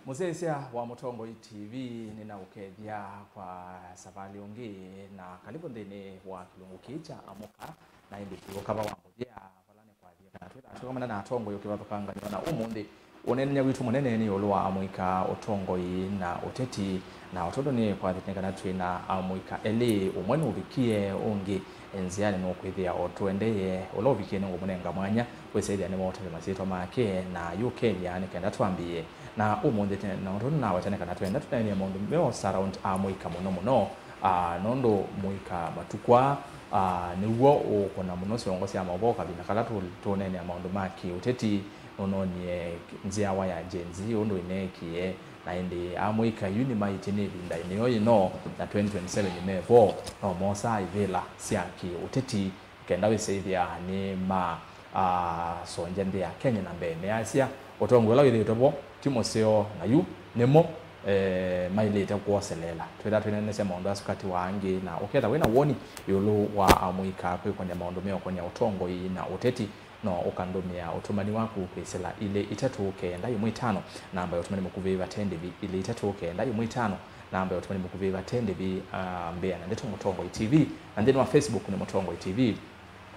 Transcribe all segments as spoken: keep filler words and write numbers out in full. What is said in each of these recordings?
Mũsyaĩĩsya wa Mũtongoi T V, nĩnaũkethya kwa savalĩ ũngĩ, na kalivu nthĩnĩ wa kĩlungu kĩĩ kya Amũka, na ĩndĩ twĩũka va wa mũthya, vala nĩkwathie kana twĩthaa tũkomana na atongoi ũkĩvathũkanganĩwa, na ũmũnthĩ ũneenany'a witũ mũnene nĩ ĩũlũ wa amũika, ũtongoi na ũteti, na o tondũ nĩ kwathĩte nĩ kana twĩ na amũika elĩ, ũmwe nũvikie ũngĩ nzĩanĩ nũkwĩthĩa o tũendee, ũla ũvikie nĩngũmũnenga mwanya wĩsĩthĩa nĩwaũtavya masyĩtwa make na yũkethya nĩ kenda twambĩĩe. Na ũmũnthĩ tene, na ũndũ nĩnaweta nĩ kana twenda tũneenea maũndũ me o surround amũika mũno mũno, ah, nũndũ mũika matukũ aa, ah, nĩw'o ũkũna mũno syongo sya maũvoo kavinda kala tũ-, tũũneenea maũndũ ma kĩ-ũteti. Nũnoonie nzyawa ya Gen Z ũndũ ĩneekie, na ĩndĩ amũika yu nĩmaĩtye nĩ ĩvinda nĩyo yĩno, na twenty twenty-seven me vo, no mosaa ivĩla sya kĩ-ũteti kenda wĩsĩthĩa nĩ ma, ah, sonja nthĩ ya Kenya na mbee. Measya ũtongoi ũla wĩthĩĩtwe vo ti mũseo, na yu nĩmo, eh, maĩlĩte kwoselela. Twĩthaa twĩneenesya maũndũ asu katĩ wa angĩ, na ũketha wĩ na woni ĩũlũ wa amũika kwĩkony'a maũndũ meũkony'a ũtongoi na ũteti, no ũkandũmĩa ũtũmani waku kwĩsĩla ilĩ itatũ kenda ĩmwe itano, namba ya ũtũmani mũkuvĩ vate ndĩvi, ilĩ itatũ kenda ĩmwe itano, namba ya ũtũmani mũkuvĩ vate ndĩvi, ah, mbĩa na ndeto Mũtongoi T V, na nthĩnĩ wa Facebook nĩ Mũtongoi T V.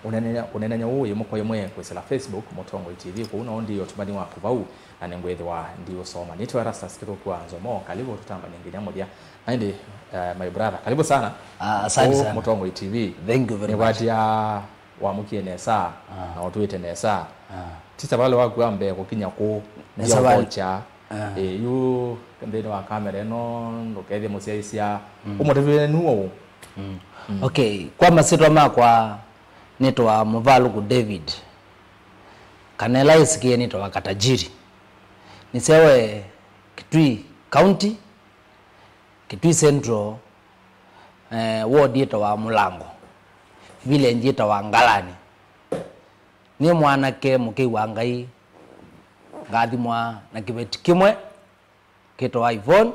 Ũneenany'a, ũneenany'a ũũ ĩmwe kwa ĩmwe kwĩsĩla Facebook, Mũtongoi T V, kũu no ndĩ ũtũmani waku vau, na nĩngwĩthĩwa ndiũsoma. Nĩtwa Erastus Kĩthũku wa Nzomo, karibu tũtambany'e nginya mũthya. Na ĩndĩ, eh, my brother, karibu sana. Ah, asante sana. Mũtongoi T V. Thank you very much. Nĩkwatya wamũkie nesa, ah, na ũtwĩte nesa. Ah. Ti savalĩ waku wa mbee kũkinya kũu, nĩ savalĩ. Ndia ũkokya. Ah. Eh, yu nthĩnĩ wa kamera ĩno, ndũkethye mũsyaĩĩsya. Mm. Ũmũtavye nũũ? Mm. Mm. Okay, kwa masyĩtwa makwa, nĩtawa Mũvalũku David, kana ĩla ĩsĩkĩe nĩtawa Katajiri. Nĩsyawe Kitui County, Kitui Central, eh, ward yĩtawa Mũlango, village yĩtawa Ngalani. Nĩ mwanake mũkĩi wa Ngai, ngathimwa na kĩveti kĩmwe kĩtawa Yvonne,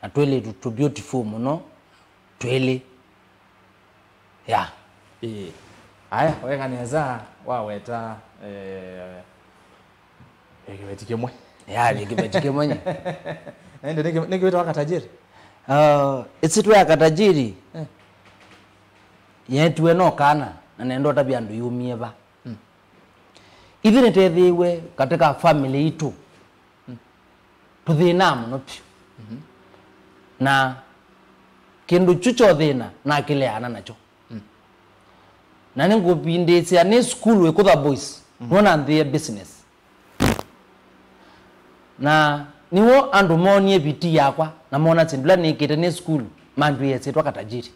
na twĩlĩtu tũ beautiful mũno twĩlĩ. Ya. Ĩĩ. Aya, weka nesa waweta, eh, eh, kĩveti kĩmwe. Ya, nĩ kĩveti kĩmwe nye. Na ĩndĩ nĩkĩ-, nĩkĩwĩtawa Katajiri? Uh, ĩsyĩtwa ya Katajiri, eh, yeetiwe no kana, na nenda ũtavya andũ yumie va. Mm. Ithyĩ nĩtwethĩiwe katika family itũ, mm, tũthĩnaa mũno vyũ. Mhm. Na kĩndũ kyu kya ũthĩna nakĩleana nakyo. Mm. Na nĩngũvindĩĩsya nĩ sukulu ĩkũtha boys, mm, nĩw'o nanthĩie business. Na nĩw'o andũ moonie vitii yakwa, na mona syĩndũ ila nĩkĩte nĩ sukulu, mandwĩe ĩsyĩtwa Katajiri.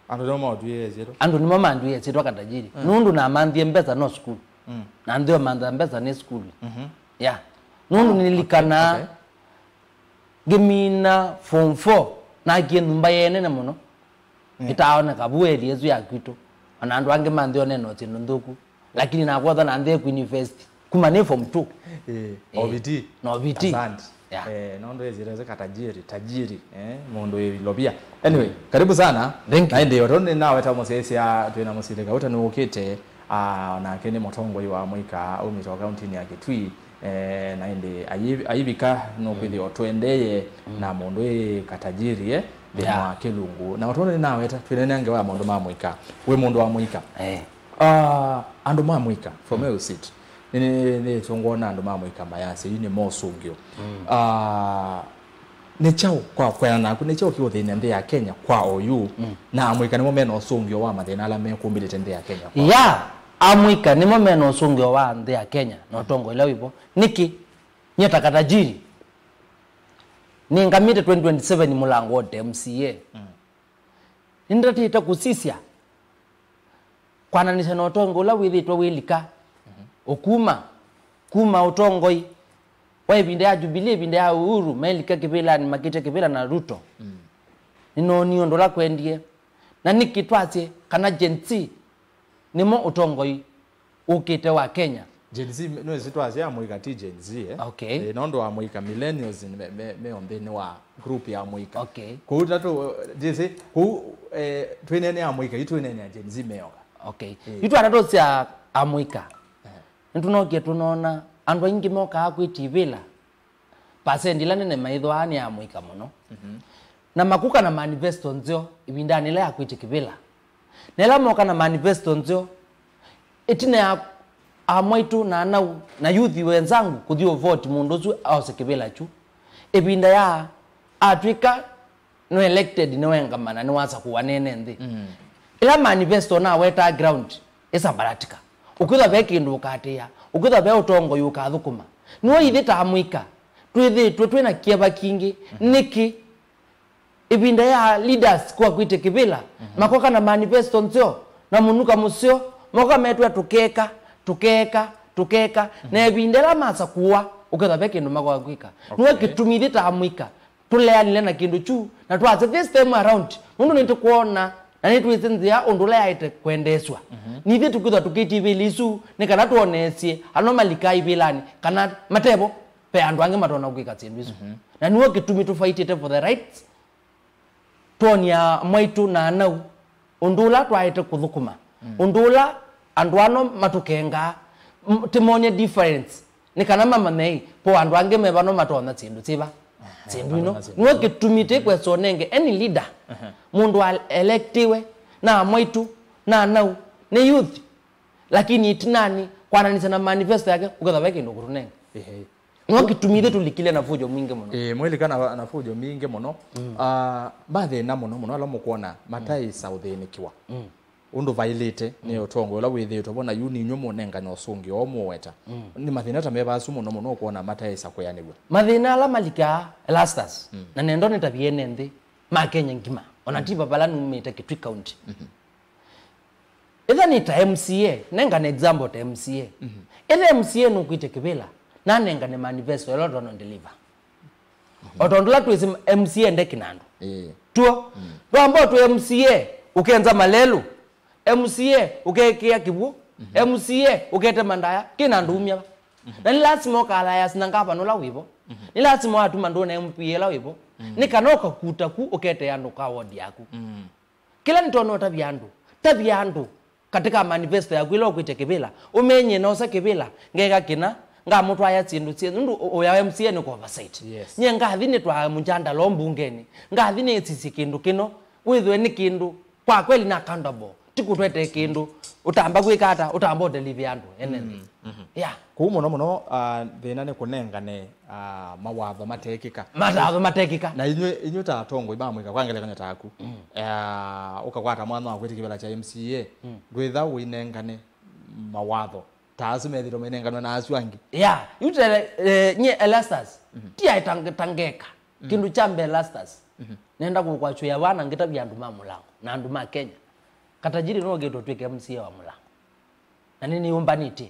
Andũ nĩmo maũtwĩe ĩsyĩtwa. Andũ nĩmo mandwĩe ĩsyĩtwa Katajiri. Mm. Nũndũ namanthie mbesa no sukulu. Mm. Na nthĩ mantha mbesa nĩ sukulu. Mhm. Yeah. Nũndũ, oh, nĩlikanaa, okay, okay, ngĩmina form four, nakie nyũmba yĩ nene mũno. Mm. Ĩtaoneka vu area ĩsu ya kwitũ. Ona andũ angĩ manthĩ onena syĩndũ nthũku. Lakini nakwotha na nthĩ ku university. Kuma nĩ form two. Eh, eh, O V T. Na O V T. Asante. Yeah. Eh, nũndũ ĩsyĩtwa ĩsu Katajiri, Tajiri, eh, mũndũ wĩ ilovia. Anyway, mm, karibu sana. Thank you. Na ĩndĩ, o tondũ nĩnaweta mũsyaĩĩsya, twĩ na mũsilĩka ũta nĩwũkĩte, ah, onake nĩ mũtongoi wa mũika, aumĩte o kauntinĩ ya Kitui, eh, na ĩndĩ ayi-, ayivika nũkwĩthĩwa, mm, tũendee, mm, na mũndũ wĩ Katajiri, eh, nthĩnĩ, yeah, wa kĩlungu. Na o tondũ nĩnaweta, twĩnene ngewa ya maũndũ ma mũika. Wĩ mũndũ wa mũika. Eh. Ah, andũ ma mũika, from, mm, where you sit, nĩ, nĩ, nĩtũngwona andũ ma mũika mayasya, yu nĩ mosũngĩo. Mm. Ah, nĩ kyaũ kwa kwena naku, nĩ kyaũ kĩũthĩnĩa nthĩ ya Kenya kwa oyu? Mm. Na amũika nĩmo mena ũsũngĩo wa mathĩna ala mekũmbĩlĩte nthĩ ya Kenya kwa oyu? Ya, amũika nĩmo mena ũsũngĩo wa nthĩ ya Kenya na ũtongoi ũla wĩvo. Nĩkĩ? Nyie ta Katajiri, nĩngamĩte twenty twenty-seven Mũlango Ward M C A. Mm. Nĩndatĩte kũsisya kwananĩsya na ũtongoi ũla wĩthĩĩtwe wĩlika, mhm, ũkuma, kuma ũtongoi wa ĩvinda ya Jubilee, ĩvinda ya Uhuru, melika kĩvĩlanĩ, makĩte kĩvĩla na Ruto. Mm. Nĩnoonie ũndũ ũla kwendie. Na nĩkĩ twasye kana Gen Z nĩmo ũtongoi ũkĩte wa Kenya. Gen Z, nĩwĩsĩ twasya amũika ti Gen Z, eh? Okay. Eh, nũndũ amũika millennials me, me, me o nthĩnĩ wa group ya amũika. Okay. Kũu tatũ, jĩsĩ, kũu, eh, twĩneenea amũika, yu twĩneenea Gen Z meoka. Okay. Eh. Yu twatatũsya amũika. Eh. Nĩtũnokie tũnoona andũ aingĩ mokaa kwĩtivĩla. percent ĩla nene maĩthwaa nĩ amũika mũno. Mhm. Na makuka na manifesto nzeo ĩvindanĩ ĩla ya kwĩtya kĩvĩla. Na ĩla moka na manifesto nzeo, ĩtina ya amwaitũ na anau na youth wenzangu kũthi ũvoti mũndũ ũsu aose kĩvĩla kyu, ĩvinda ya atw'ĩka nĩ elected, nĩwengamana na nĩwasakũwa nene nthĩ. Mm. Ĩla manifesto nawetaa ground ĩsambalatika. Ũkĩthwa ve kĩndũ ũkatĩĩa, ũkĩthwa ve ũtongoi ũkathũkũma. Nĩwe ithyĩ ta amũika twĩthĩĩtwe twĩ na kĩeva kingĩ. Mhm. Nĩkĩ? Ĩvinda ya leaders kwa kwĩtya kĩvĩla, mhm, makoka na manifesto nzeo na mũnuka mũseo, moka metwĩa tũkeka, tũkeka, tũkeka, mhm, na ĩvinda ĩla masakũwa, ũkethwa ve kĩndũ makoka kwĩka. Okay. Nĩwe kĩtumi ithyĩ ta amũika tũleanile na kĩndũ kyu, na twasya this time around, nũndũ nĩtũkwona na nĩtwĩsĩ nzĩa ũndũ ũla yaĩte kwendeesw'a. Mhm. Nithyĩ tũkwĩthwa tũkĩtie ivĩla isu nĩ kana twoneesye ala malikaa ivĩlanĩ kana matevo, ve andũ angĩ matonya kwĩka syĩndũ isu. Mhm. Na nĩw'o kĩtumi tũfaitĩte for the rights, twonia mwaitũ na anau ũndũ ũla twaĩte kũthũkũma, mm, ũndũ ũla andũ ano matũkengaa, m-, tĩmonie difference, nĩ kana mamanye ĩ, po andũ angĩ me vano matonya syĩndũ syĩva, syĩndũ ino. Matonya syĩndũ. Nĩw'o kĩtumi tĩkwesa ũnenge any leader, aha, mũndũ wa electiwe, na mwaitũ, na anau, nĩ youth, lakini ĩtinanĩ, kwananĩsya na manifesto yake, ũkethwa ve kĩndũ kũtũnenga. Ehe. Nĩw'o kĩtumi ithyĩ tũlikile na fujo mwingĩ mũno. Ĩĩ, mwĩlika na, na fujo mingĩ mũno. Mm. Ah, mathĩna mũno mũno ala mũkwona mataĩsa ũthĩnĩkĩwa. Mm. Ũndũ vaĩlĩte nĩ, mm, ũtongoi ũla wĩthĩĩtwe vo, na yu ninyw'ĩ mũnengane ũsũngĩo ũũ mũweta. Mm. Nĩ mathĩna ta meva asu mũno mũno ũkwona mataĩsa kwĩanĩw'a? Mathĩna ala malikaa Erastus, mm, na nendo nĩtavye ene nthĩ ma Kenya ngima, ona, mm, ti vava vala numĩte, Kitui County. Mhm. Ĩtha nĩ ta M C A, nengane example ta M C A. Mhm. Ĩtha M C A nũkwĩtya kĩvĩla, nanengane manifesto ĩla ũtono deliver. Mhm. O tondũ la twĩsĩ M C A nde kĩnandũ. Ĩĩ. Tuo. Mm. Ndwamba ũtwĩ M C A ũkenza malelũ, M C A ũkekĩa kĩw'ũ, mhm, M C A ũkete mandaya, kĩnandũ umya va? Mhm. Na nĩ lasima ũkalayas na ngavana ũla wĩvo. Mhm. Nĩ lasima watuma ndũna M P A ĩla wĩvo. Mm. Nĩ kana ũkakuta ku ũkete andũ ka ward yaku. Mm. Kĩla nĩtonya ũtavya andũ, tavya andũ katika manifesto yaku ĩla ũkwĩtya kĩvĩla, ũmenye nosa kĩvĩla, ngeka kĩna, ngamũtwaya syĩndũ syĩ, nũndũ ũ-, ũya M C A nĩ kwa oversight. Yes. Nyie ngathi nĩtwaa mũjandala mbungenĩ, ngathi nĩsisye kĩndũ kĩno, wĩthwe nĩ kĩndũ kwa kweli na accountable, ti kũtwete kĩndũ, ũtamba kwĩka ata, ũtamba ũdeliver andũ ene nthĩ. Mm, mhm. Yeah. Kũu mũno mũno, ah, thĩna nĩ kũnengane ah, mawatho matekĩka. Mawatho matekĩka. Na inyw'ĩ, inyw'ĩ ta atongoi ma mũika, kwa ngelekany'o taku, mm, ah, ũkakwata mwanya wa kwĩtya kĩvĩla kya M C A, mm, ndwĩtha ũinengane mawatho ta asu methĩtwe mainenganwa na asu angĩ. Ya, yu tele, eh, nyie Erastus, mhm, ti aĩ ta nge-, ta ngeka. Mm. Kĩndũ kya mbee Erastus, mhm, nenda kũkwatwĩa vana ngĩtavya andũ ma Mũlango na andũ ma Kenya. Katajiri no ũkĩtwe ũtw'ĩke M C A wa Mũlango. Na nĩnĩyũmbanĩtye.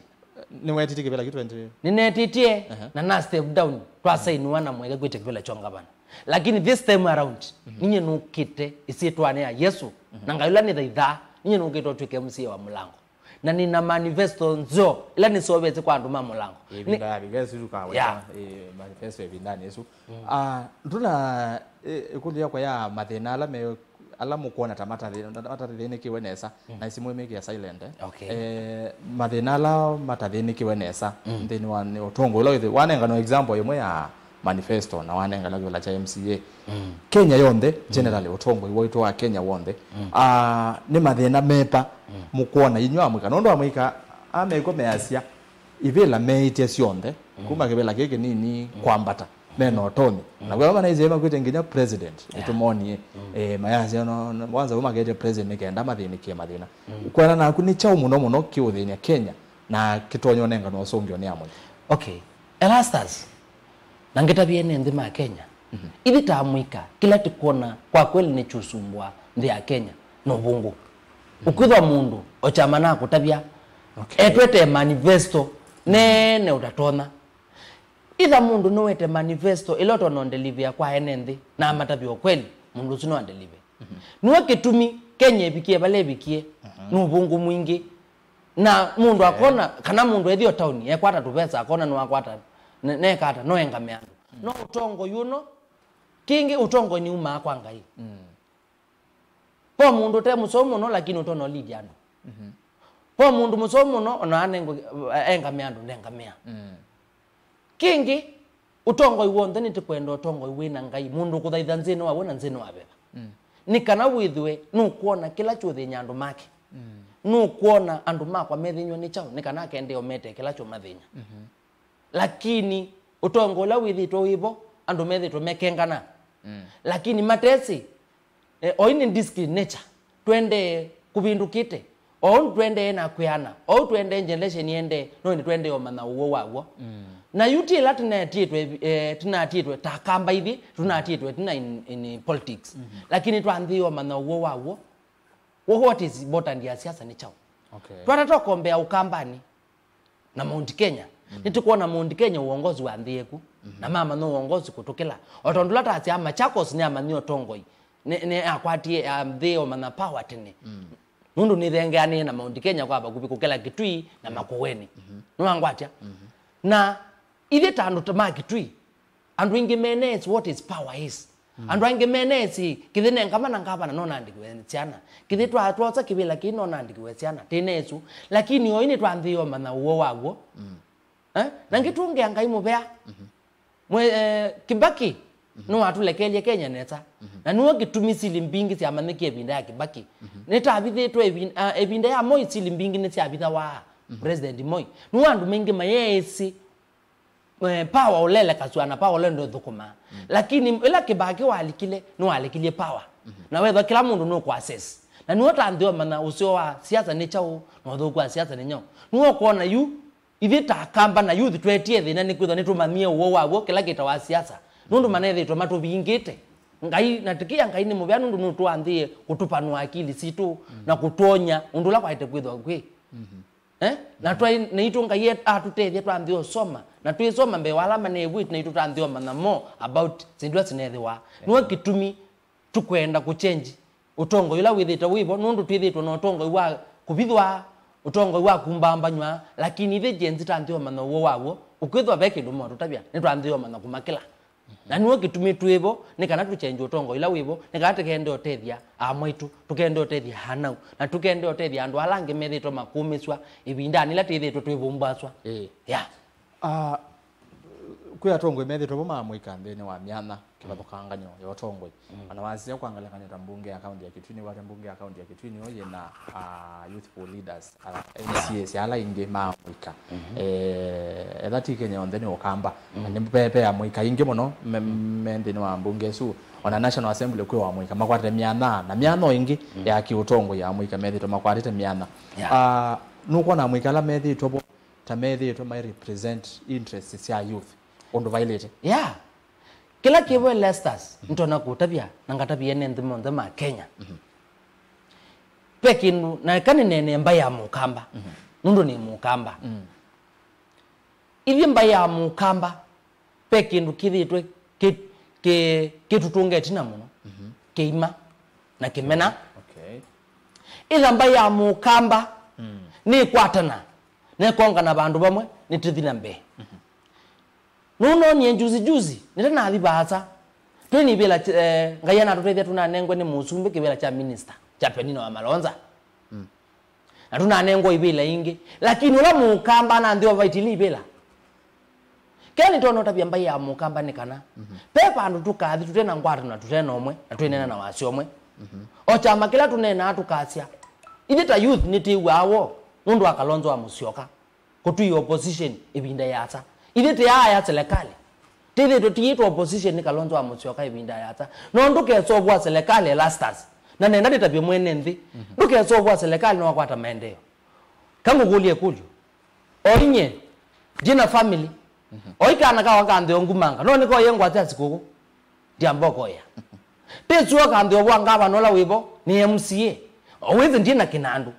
Nĩwetĩtye kĩvĩla kĩu twenty? Nĩnetĩtye, aha, na na step down, twasainiwa na Mweke kwĩtya kĩvĩla kya ngavana. Lakini this time around, mhm, ninyie nũkĩte ĩsyĩtwanĩ ya Yesu, mhm, na Ngai ũla nĩthaithaa, ninyie nũkĩte ũtw'ĩke M C A wa Mũlango. Na nĩna manifesto nzeo, ĩla nĩseũvĩtye kwa andũ ma Mũlango. Ĩvinda ya vika ĩsu tũkaweta, yeah, ĩ, manifesto ĩvindanĩ ĩsu. Mm. Ah, ndũna, ĩ, ĩkũlyo yakwa ya mathĩna ala me, ala mũkwona ta matathĩ-, matathĩnĩkĩwe nesa, mm, na isimũ ĩmĩkĩa silent, eh. Okay. Eh, mathĩna ala matathĩnĩkĩwe nesa, mm, nthĩnĩ wa nĩ ũtongoi ũla wĩthĩ-, wanengana example ĩmwe ya manifesto na wanengana kĩvĩla kya M C A. Mm. Kenya yonthe, mm, generally, ũtongoi waitũ wa Kenya wonthe, mm, ah, nĩ mathĩna meva, mm, mũkwona inyw'ĩ amũika? Nũndũ amũika ameko measya ivĩla meĩtye syonthe, mm, kuma kĩvĩla kĩĩ kĩnini, mm, kwambata, mena ũtonyi. Mm. Na kwa manaisye makwĩte nginya president, yeah, nĩtũmonie. Mm. Eh, mayasya no, no, kwanza ũmakete president nĩ kenda mathĩnĩkie mathĩna. Mm. Kwona naku nĩ kyaũ mũno mũno kĩũthĩny'a Kenya na kĩtonya ũnengana ũsũngĩo nĩ amwe? Okay. Erastus, na ngĩtavya ene nthĩ ma Kenya, mhm, ithyĩ ta amũika, kĩla tũkwona kwa kweli nĩ kyũsumbũa nthĩ ya Kenya, no ũvũngũ. Mhm. Ũkwĩthwa mũndũ, o kyama nakũtavya, okay, etwete manifesto nene ũtatonya. Itha mũndũ nĩwete manifesto ĩla ũtonya ũndelivĩa kwa ene nthĩ, na amatavya o kweli, mũndũ ũsu no andelive. Mhm. Nĩwe kĩtumi Kenya ĩvikie vala ĩvikie, mhm, nĩ ũvũngũ mwingĩ. Na mũndũ, eh, akona, kana mũndũ ethio taoni, ekwata tũvesa, akona nĩwakwata, ne-, neka ata, no engame andũ. Mm. No ũtongoi ũno, kĩngĩ ũtongoi nĩumaa kwa Ngai. Mm. Po mũndũ ũte mũseo mũno, lakini ũtonya ũlidi andũ. Mhm. Po mũndũ mũseo mũno, ona anengo-, engame andũ, ndengamea. Mm. Kĩngĩ, Ũtongoi w'onthe nĩtũkwenda ũtongoi wĩ na Ngai, mũndũ ũkũthaitha nthĩnĩ wa w'o na nthĩnĩ wa veva. Mm. Nĩ kana wĩthĩwe nũkwona kĩla kyũthĩny'a andũ make. Mm. Nũkwona andũ makwa methĩnywa nĩ kyaũ, nĩ kana akendee ũmetee kĩla kyũmathĩny'a. Mhm. Lakini ũtongoi ũla wĩthĩtwe wĩ vo, andũ methĩtwe mekengana. Mm. Lakini matesĩ, eh, oyu nĩ discipline nature. Twendee kũvĩndũkĩte. Oũ twendee na kwĩana. Oũ twendee generation yendee, no nĩ twendee ũmanya ũw'o waw'o. Mm. Na yu ti ĩla tũnatiĩtwe, eh, tũnatiĩtwe ta kamba ithi, tũnatiĩtwe tũna in, in politics. Mhm. Lakini twanthĩĩe ũmanya ũw'o waw'o. W'o what is important ya siasa nĩ kyaũ? Okay. Twatata ũkombea Ũkambanĩ na Mount Kenya. Mm. Nĩtũkwona Mount Kenya uongozi wanthĩĩe ku, mhm, na mamanya uongozi kũtũkĩla. O tondũ ũla tasyaa Machakos nĩamanyie ũtongoi, nĩ, nĩakwatie, amthĩĩe ũmanya power tene. Mm. Nũndũ nĩthengeanĩe na Mount Kenya kwa vakuvĩ kũkĩla Kitui na, mm, Makueni. Mhm. Nĩwangwatya? Mhm. Na ithyĩ ta andũ ta ma Kitui, andũ aingĩ meneesĩ what is power is. Mm. Andũ aingĩ meneesĩ, kĩthĩ nengama na ngavana no nandĩkĩwe syana. Kĩthĩ twa-, twosa kĩvĩla kĩĩ no nandĩkĩwe syana. Tĩneesũ. Lakini oyu nĩtwanthĩĩe ũmanya ũw'o waw'o. Mm. Eh? Na ngĩtũngĩa Ngai mũvea. Mhm. Mwe-, eh, Kibaki, mhm, nĩwatũlekeelye Kenya nesa. Mhm. Na nĩwe kĩtumi sili mbingĩ syamanyĩkie ĩvinda ya Kibaki. Mhm. Nĩtavithĩtwe ĩvin-, ah, ĩvinda ya Moi sili mbingĩ nĩsyavithawa. Mhm. President Moi. Nĩwe andũ maingĩ mayeesĩ eh, power ũlelekasw'a na power ũlenda ũthũkũma. Mm. Lakini ĩla Kibaki walikile, nĩwalikilye power. Mhm. Na wethwa kĩla mũndũ nũkũ assess. Na nĩwe ũtanthĩwa ũmanya ũseo wa siasa nĩ kyaũ, na ũthũku wa siasa nĩ nyaũ. Nĩwe ũkwona yu, ithyĩ ta Akamba na youth twetie thĩna nĩ kwĩthwa nĩtũmanyie ũw'o waw'o kĩla kĩtawa siasa. Nũndũ manethĩtwe matũvingĩte. Ngai, na tĩkĩa Ngai nĩ mũvea nũndũ nũtũanthĩie kũtũpanũa akili sitũ, mm, na kũtwony'a ũndũ ũla kwaĩte kwĩthwa kwĩ. Mhm. Eh? Na twai, naitũ Ngai et-, atũtethya twanthĩ ũsoma. Na twĩsoma mbee wa ala manevwĩte, naitũ twanthĩ ũmanya more about syĩndũ ila sinethĩwa. Nĩwe kĩtumi tũkwenda kũchenji ũtongoi ũla wĩthĩte wĩvo, nũndũ twĩthĩtwe na ũtongoi wa kũvithwa, ũtongoi wa kumbambanyw'a, lakini ithyĩ Gen Z twanthĩ ũmanya ũw'o waw'o, ũkwĩthwa ve kĩndũ motũtavya, nĩtwanthĩ ũmanya kũmakĩla. Na nĩw'o kĩtumi twĩ vo, nĩ kana tũkyenje ũtongoi ũla wĩ vo, nĩ kana tũkende ũtethya aa mwaitũ, tũkende ũtethya anau, na tũkende ũtethya andũ ala angĩ methĩĩtwe makũmĩsw'a ĩvindanĩ ĩla twĩthĩĩtwe twĩvũmbasw'a. Ĩĩ. Yeah. Ah, kwĩ atongoi methĩĩtwe vo maamũika nthĩnĩ wa myanya kĩvathũkanganyo ya ũtongoi. Mm. Ona wasisya kwa ngelekany'o ta mbunge ya kaunti ya Kitui, nĩw'o ata mbunge ya kaunti ya Kitui nĩyo yĩ na, ah, youthful leaders, ah, M C As ala aingĩ ma amũika. Mhm. Eh, etha ti Kenya yonthe nĩ Ũkamba. Mm. Na nĩ ve, ve amũika aingĩ mũno me, me nthĩnĩ wa mbunge ĩsu. Ona National Assembly kwĩ wa amũika makwatĩte myanya, na myanya ĩngĩ, mm, ya kĩũtongoi ya amũika methĩĩtwe makwatĩte myanya. Yeah. Ah, nũkwona amũika ala methĩĩtwe vo ta methĩĩtwe mai represent interests sya youth ũndũ vaĩlĩte? Yeah. Kĩla kĩvo Lestas, nĩtona kũtavya, na ngatavya ene nthĩ monthe ma Kenya. Mhm. Ve kĩndũ, na eka nĩneenee mbaĩ ya Mũkamba, mhm, nũndũ nĩ Mũkamba. Mm. Ithyĩ mbaĩ ya Mũkamba, ve kĩndũ kĩthĩĩtwe kĩ-, kĩ-, kĩtũtũnga ĩtina mũno, mhm, kĩima na kĩmena. Okay. Ĩtha mbaĩ ya Mũkamba, mm, nĩkwatana, nekongana vandũ vamwe, nĩtĩthi na mbee. Mhm. Nũnoonie juzi juzi, nĩtanathi vaasa. Twĩ na ivĩla, eh, Ngai anatũtethya tũnanengwe nĩ mũsumbĩ kĩvĩla kya minista, kya Penina wa Malonza. Mm. Na tũnanengwa ivĩla ingĩ. Lakini ũla Mũkamba ananthĩwa vaitili ivĩla. Kĩla nĩtona ũtavya mbaĩ ya Mũkamba nĩ kana, mhm, ve vandũ tũkathi tũte na ngwatanĩo na tũte na ũmwe, na twĩneena na wasya ũmwe. Mhm. O kyama kĩla tũneenaa tũkasya. Ithyĩ ta youth nĩtwĩw'aa woo, nũndũ wa Kalonzo wa Musyoka. Kũtwia opposition ĩvinda ĩasa. Ithyĩ tĩ aya serikali. Tĩthĩtwe tũtiĩtwe opposition nĩ Kalonzo wa Musyoka ĩvinda ĩasa. No ndũkesovwa serikali Erastus. Na nenda ndĩtavye mwene nthĩ. Mhm. Ndũkesovwa serikali no wakwata maendeeo. Ka ngũkũlye ĩkũlyo. O inye, ndyĩ na family. Mhm. O ikana kawa kantheo ngumanga. No nĩkoye ngwate asikũkũ. Ndyamba ũkoya. Tĩsuo kantheo vwa ngavana ũla wĩvo nĩ M C A. O wĩthĩ ndyĩ na kĩnandũ.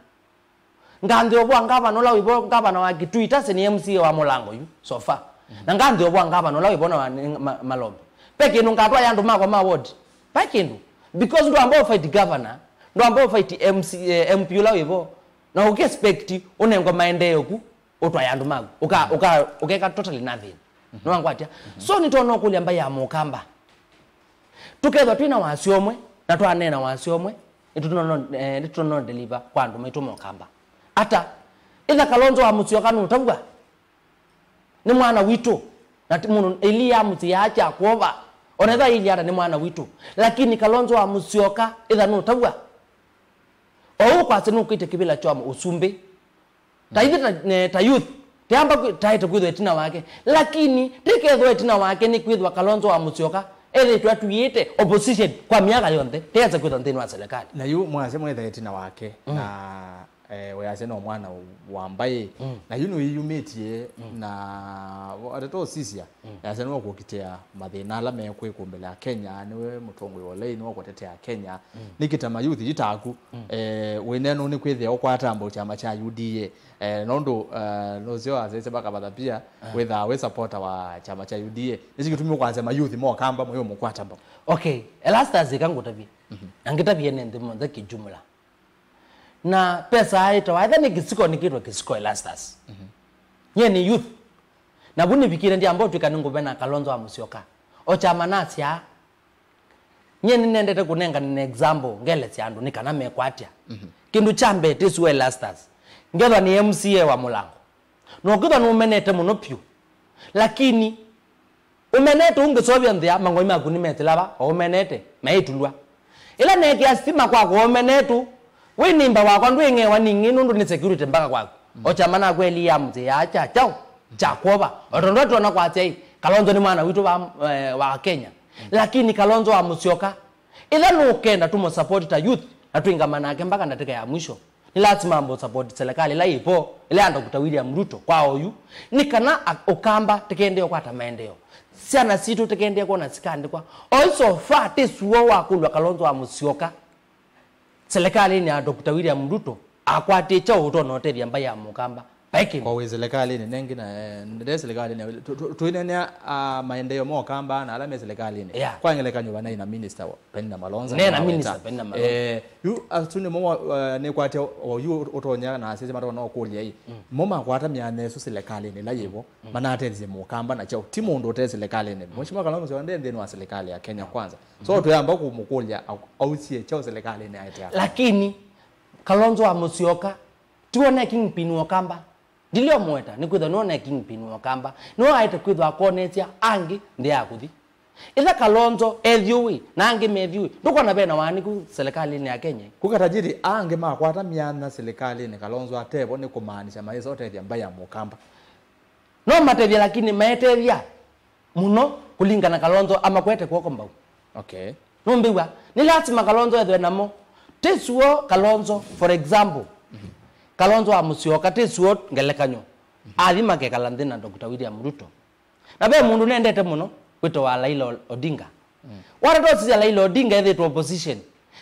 Nganthĩ ũvwa ngavana ũla wĩvo, ngavana wa Kitui, tase nĩ M C A wa Mũlango yu, so far. Mhm. Na nganthĩ ũvwa ngavana ũla wĩvo na wa, nĩ, ma, Malombe. Ve kĩndũ ngatwae andũ makwa ma ward. Vai kĩndũ. Because ndwamba ũ fight governor, ndwamba ũ fight M C, eh, M P ũla wĩvo. Na ũki expect ũnengwe maendeeo ku, ũtwae andũ maku. Ũka, mhm, ũka, ũkeka totally nothing. Mhm. Nĩwangwatya? Mhm. So nĩtwona ũkũlya mbaĩ ya Mũkamba. Tũkethwa twĩ na wasya ũmwe, na twaneena wasya ũmwe, nĩtũtono, eh, nĩtũtono deliver kwa andũ maitũ ma Ũkamba. Ata? Ĩtha Kalonzo wa Musyoka nũtavw'a? Nĩ mwana witũ. Na ti mũndũ, ĩli ya mũsyĩ ya kya kwova. Onetha ĩli ata nĩ mwana witũ. Lakini Kalonzo wa Musyoka, ĩtha nũtavw'a. Ou kwasya nũkĩte kĩvĩla kya ũsumbĩ. Ta ithe ta, ne, ta youth, teamba kwĩ-, taete kwĩthwa ĩtina wake. Lakini, tikethwa ĩtina wake nĩ kwĩthwa Kalonzo wa Musyoka, ethĩtwe atw'ĩĩte opposition kwa myaka yonthe, teanza kwĩthwa nthĩnĩ wa serikali. Na yu mwasya mwetha ĩtina wake, mm, na, eh, wĩasya no mwana wa mbaĩ. Mm. Na yu nĩwĩyumĩtye, mm, na ateto sisya. Mm. Yasya nĩwe ũkũkitĩa mathĩna ala mekwĩkũmbĩla Kenya, nĩwe mũtongoi wa ũlei, nĩwe ũkũtetea Kenya. Mm. Nĩkĩ ta mayuthi yu taku, mm, eh, wĩnenu nĩ kwĩthĩa ũkwata mbau kyama kya U D A? Eh, nũndũ, eh, nũseo asese bakavatha pia, ah, wĩthaa wĩ supporter wa kyama kya U D A. Nĩkĩ kĩtumi ũkwasya mayuthi mokamba mũyũmũkwata mbau? Okay, Erastus, ĩka ngũtavye. Mhm. Na ngĩtavye nĩ nthĩ monthe kijumla. Na pesa aĩtawa, etha nĩ kĩsiko, nĩkĩtwa kĩsiko Erastus. Mhm. Nyie nĩ youth. Na vu nĩvikĩte ndiamba ũtw'ĩka nĩngũvena Kalonzo wa Musyoka. O kyama nasyaa. Nyie nĩnendete kũnengana example, ngelesya andũ nĩ kana mekwatya. Mhm. Kĩndũ kya mbee tĩsuo Erastus. Ngethwa nĩ M C A wa Mũlango. Na ũkĩthwa nũmenete mũno vyũ. Lakini, ũmenete ũngĩseũvya nthĩa, mang'oi maku nĩmetĩla va, o ũmenete, maitulwa. Ĩla neekĩa sitima kwaku, o ũmenetũ, wĩ nĩmba wakwa ndwĩng'ewa ningĩ nũndũ nĩ security mpaka kwaku. Mm. O kyama naku ĩli ya mũsyĩ ya kya kyaũ, kya kwova. O tondũ atwona kwasya ĩ, Kalonzo nĩ mwana witũ wa, eh, wa Kenya. Mm. Lakini Kalonzo wa Musyoka, ĩla nũkenda tũmũ support ta youth, na twĩngama nake mpaka ndatĩka ya mwisho. Nĩ lasima ambe ũsupport serikali ĩla yĩvo, ĩla ya Doctor William Ruto kwa oyu, nĩ kana a-, Ũkamba tĩkendee ũkwata maendeeo. Syana sitũ tĩkendee kwona sikandĩkwa. Oyu so far tĩsuo wakũlw'a Kalonzo wa Musyoka serikalinĩ ya Doctor William Ruto akwatĩte ũtona ũtethya mbaĩ ya Mũkamba. Vai kĩndũ. Kwa wĩ serikalinĩ, nengĩ na, eh, nde serikalinĩ, tũ-, tũ-, tũinenea, ah, maendeeo ma Ũkamba na ala me serikalinĩ. Yeah. Kwa ngelekany'o, vanaĩ na minister wa Penina Malonza. Nena nĩwaweta. Minister Penina Malonza. Eh, yu asu nĩmo wa, eh, nĩkwatya o yu ũtonya na asese matona ũkũlya ĩ. Mm. Mo makwata myanya ĩsu serikalinĩ ĩla yĩvo, mm, manatethye Mũkamba na kyaũ. Ti mũndũ ũte serikalinĩ. Mheshimiwa Kalonzo nde nthĩnĩ wa serikali ya Kenya Kwanza. So, mm-hmm, twĩamba kũmũkũlya au-, ausie kyaũ serikalinĩ aete aka. Lakini, Kalonzo wa Musyoka, tiwe ne kingpin wa Ũkamba. Ndilio mweta, nĩkwĩthwa nĩwe ne kingpin wa Ũkamba. Nĩwe aĩte kwĩthwa akonesya angĩ nthĩ ya kũthi. Ĩtha Kalonzo ethyũĩ, na angĩ methyũĩ, ndũkona vena waanĩku serikalinĩ ya Kenya. Ku katajiri angĩ makwata myanya serikalinĩ, Kalonzo atevo, nĩ kũmaanisha maĩsa ũtethya mbaĩ ya Mũkamba. No matethya, lakini maetethya mũno kũlingana Kalonzo amakwete kw'oko mbau. Okay. Nũmbĩw'a, nĩ lasima Kalonzo ethwe namo. Tĩsuo Kalonzo, for example, mhm, Kalonzo wa Musyoka, tĩsuo ngelekany'o, mhm, athi makekala nthĩ na Doctor William Ruto. Na ve mũndũ nendete mũno, wĩtawa Raila Odinga. Mm. Watatosisya Raila Odinga ethĩtwe opposition,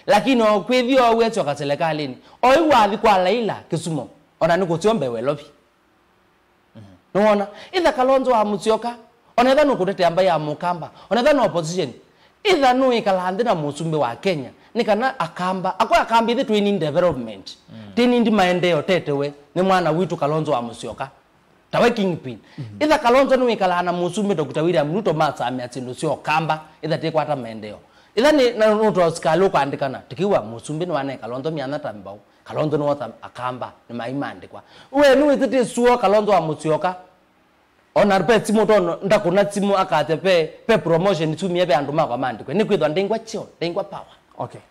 lakini o kwĩthi o wĩsyoka serikalinĩ, oyu wathi kwa Raila Kisumu, ona nĩ kũseo mbee wa Nairobi. Mhm. Nĩwona? Ĩtha Kalonzo wa Musyoka, ona ĩtha nũkũtetea mbaĩ ya Mũkamba, ona ĩtha nĩ opposition, ĩtha nũĩkala nthĩ na mũsumbĩ wa Kenya, nĩ kana Akamba, akwe Akamba ĩthe twĩnindi development, mm, twĩnindi maendeeo tetewe nĩ mwana witũ Kalonzo wa Musyoka, tawe kingpin. Mhm. Ĩtha Kalonzo nĩwĩkalaa na mũsumbĩ Doctor William Ruto masamĩa syĩndũ sya Ũkamba, ĩtha tĩkwata maendeeo. Ĩtha nĩ, na nũtoa sikalĩ ũkwandĩkana, tĩkĩw'a mũsumbĩ nĩwanae Kalonzo myanya ta mbau. Kalonzo nĩwotha Akamba, nĩmaimandĩkwa. We nĩwĩsĩ tĩsuo Kalonzo wa Musyoka. Ona ve simũ tono, ndakũna simũ akasya ve, ve promotion sumie ve andũ makwa mandĩkwe. Nĩkwĩthwa ndengwa cheo, ndengwa power. Okay.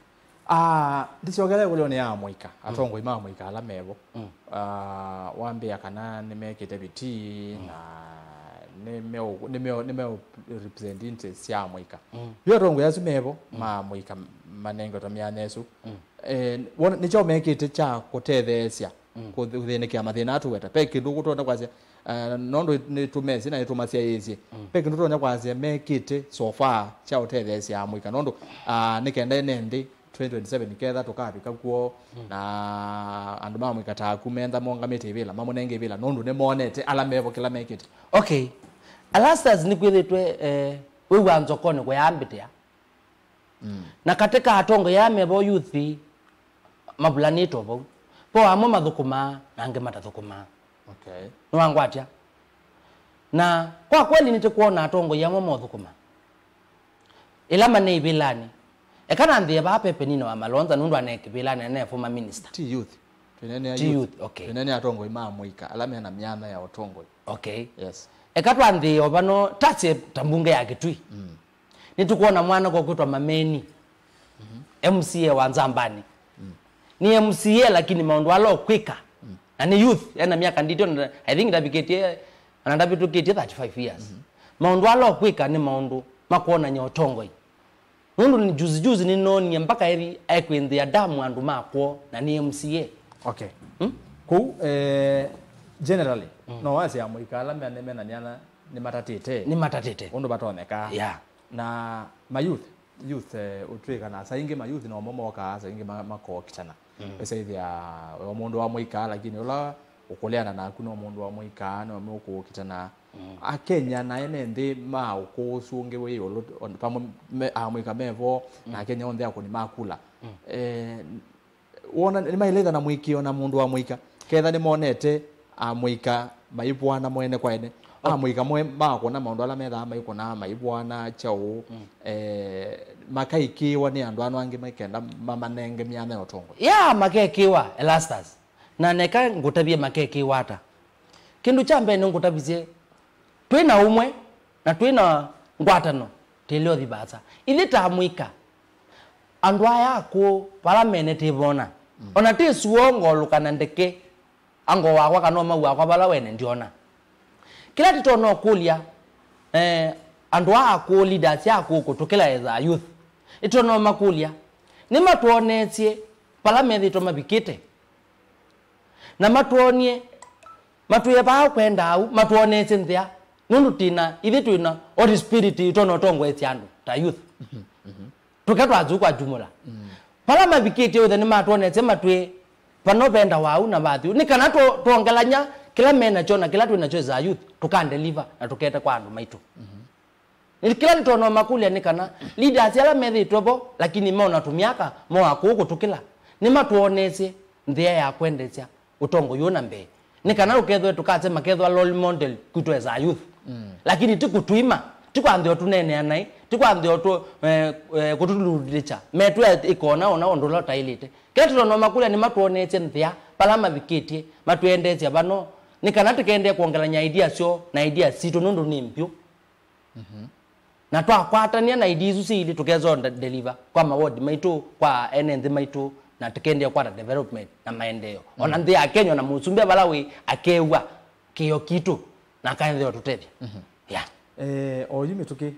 Ah, ndisyokele ĩkũlyo nĩ ya Amũika, mm, atongoi ma Amũika ala mevo. Mm. Ah, wambĩa kana nĩmekĩte vitii, mm, na nĩmeo-, nĩmeo-, nĩmeo represent interest sya Amũika. Mm. Yu atongoi asu mevo, mm, ma Amũika manengetwe myanya ĩsu. Mm. Eh, wona, nĩ kyaũ mekĩte kya kũtetheesya, mm, kũthĩnĩkĩa mathĩna atũweta? Ve kĩndũ ũtonya kwasya, eh, nondũ nĩtũmesĩ na nĩtũmasyaĩĩsye. Mm. Ve kĩndũ ũtonya kwasya mekĩte so far kya ũtetheesya Amũika? Nondũ, ah, nĩ kenda ĩne nthĩ twenty twenty-seven ketha tũkavika kwoo, mm, na andũ ma Amũika taku mentha mongamĩte ivĩla, mamũnenge ivĩla, nondũ nĩmonete ala mevo kĩla mekĩte. Okay. Erastus nĩkwĩthĩtwe, eh, wĩw'a nzokonĩ kũyambĩtĩa. Mm. Na katĩ ka atongoi aya me vo youth mavulanĩtwe vau. Vo amwe mathũkũmaa na angĩ matathũkũmaa. Okay. Nĩwangwatya? Na kwa kweli nĩtĩkwona atongoi amwe mothũkũma. Ĩla mane ivĩlanĩ. Eka nanthĩe vaa ve Penina wa Malonza nũndũ ane kĩvĩlanĩ, ane former minister. Ti youth. Twĩnenea ti youth. Youth, okay. Twĩnenea atongoi ma Amũika, ala mena myanya ya ũtongoi. Okay. Yes. Eka twanthĩĩe o vano, tasye ta mbunge ya Kitui. Mm. Nĩtũkwona mwana kwa kwĩtwa Mameni. Mm-hmm. M C A wa Nzambani. Mm. Nĩ M C A, lakini maũndũ ala ũkwĩka. Mm. Na nĩ youth, ena myaka ndito, na I think ndavikĩtie, ana ndavĩtũkĩtie thirty-five years. Mm-hmm. Maũndũ ala ũkwĩka nĩ maũndũ makwonany'a ũtongoi. Nũndũ nĩ juzi juzi nĩnoonie mpaka ethi ekwĩnthĩa damu andũ ma kwoo, na nĩ M C A. Okay. Hmm? Kũu, eh, generally, mm, no wasya amũika ala me, me na myana nĩmatatĩte. Nĩmatatĩte. Ũndũ vatonyeka. Yeah. Na ma youth, youth, eh, ũtwĩka na saa ingĩ ma youth nomo mokaa, saa ingĩ ma, makokitana. Mm. Wĩsaithĩa o mũndũ wa mũika, lakini ũla ũkũleana naku no mũndũ wa mũika, no mũkũkitana. Mm. Akenya na ene nthĩ ma ũkũũ ũsu ũngĩ wĩ ĩũlũ, on-, pamwe me, amũika mevo, mm, na Akenya onthe akũni makula. Mm. Eh, wona nĩmaĩle na mũĩkĩĩo na mũndũ wa mũika. Ketha nĩmonete amũika maivũana mwene kwa ene. Okay. Amũika mwe makũna maũndũ ala methaa maikũnaa maivũana kyaũ, mm, eh, makaĩkĩĩwa nĩ andũ ano angĩ makenda mamanenge myanya ya ũtongoi. Yeah, makekĩĩwa, Erastus. Na neka ngũtavye makekĩĩwa ata. Kĩndũ kya mbee nĩngũtavisye, twĩ na ũmwe na twĩ na ngwatano, tĩle ũthi vaasa. Ithyĩ ta amũika, andũ aya akũũ, vala mene tĩvona. Mm. Ona tĩ suo ngolũka na ndeke, ango wakwa kana ũmau wakwa vala wene ndyona. Kĩla tũtonya ũkũlya, eh, andũ aa akũũ, leaders aa akũũ kũtũkĩla as a youth, nĩtũtonya ũmakũlya, nĩmatwoneesye vala methĩĩtwe mavikĩte. Na matwonie, matwĩe vaa ũkwenda au, matwoneesye nthĩa, nũndũ twĩna, ithyĩ twĩna old spirit ĩtonya ũtongoesya andũ ta youth. Mhm, mhm. Tũke twatũ kwa jumla. Mm. Vala mavikĩtye ũthe nĩmatwoneesye matwĩe vano venda wau na vathi. Nĩ kana tũ-, twongelany'a kĩla me nakyo na kĩla twĩ nakyo as a youth, tũkandeliver na tũkete kwa andũ maitũ. Mhm. Nĩ kĩla nĩtonya ũmakũlya nĩ kana leaders ala methĩĩtwe vo, lakini mona tũmyaka, moa kũũ kũtũkĩla, nĩmatwoneesye nthĩa ya kwendeesya ũtongoi ũũ na mbee. Nĩ kana ũkethwe tũkasema kethwa role model kwitũ as a youth. Mm. Lakini ti kũtũima, ti kwanthĩa ũtũneenea naĩ, ti kwanthĩa ũtũ, eh, eh, kũtũlulĩkya. Metwĩa ĩkona ona ũndũ ũla ũtaĩlĩte. Kĩla tũtonya ũmakũlya nĩmatwoneesye nthĩa, vala mavikĩtye, matwendeesya vano, nĩ kana tũkendee kwongelany'a idea syoo na idea sitũ nũndũ nĩ mbyũ. Mhm. Na twakwatany'a na idea isu syĩ ilĩ, tũkesa nde-, deliver kwa maward maitũ, kwa ene nthĩ maitũ, na tũkendee kwata development na maendeeo. Ona, mhm, nthĩ ya Kenya, na mũsumbĩ vala wĩ akew'a kĩĩo kitũ na akaendeea ũtũtethya. Mhm. Yeah. Eh, oyu mĩtũkĩ,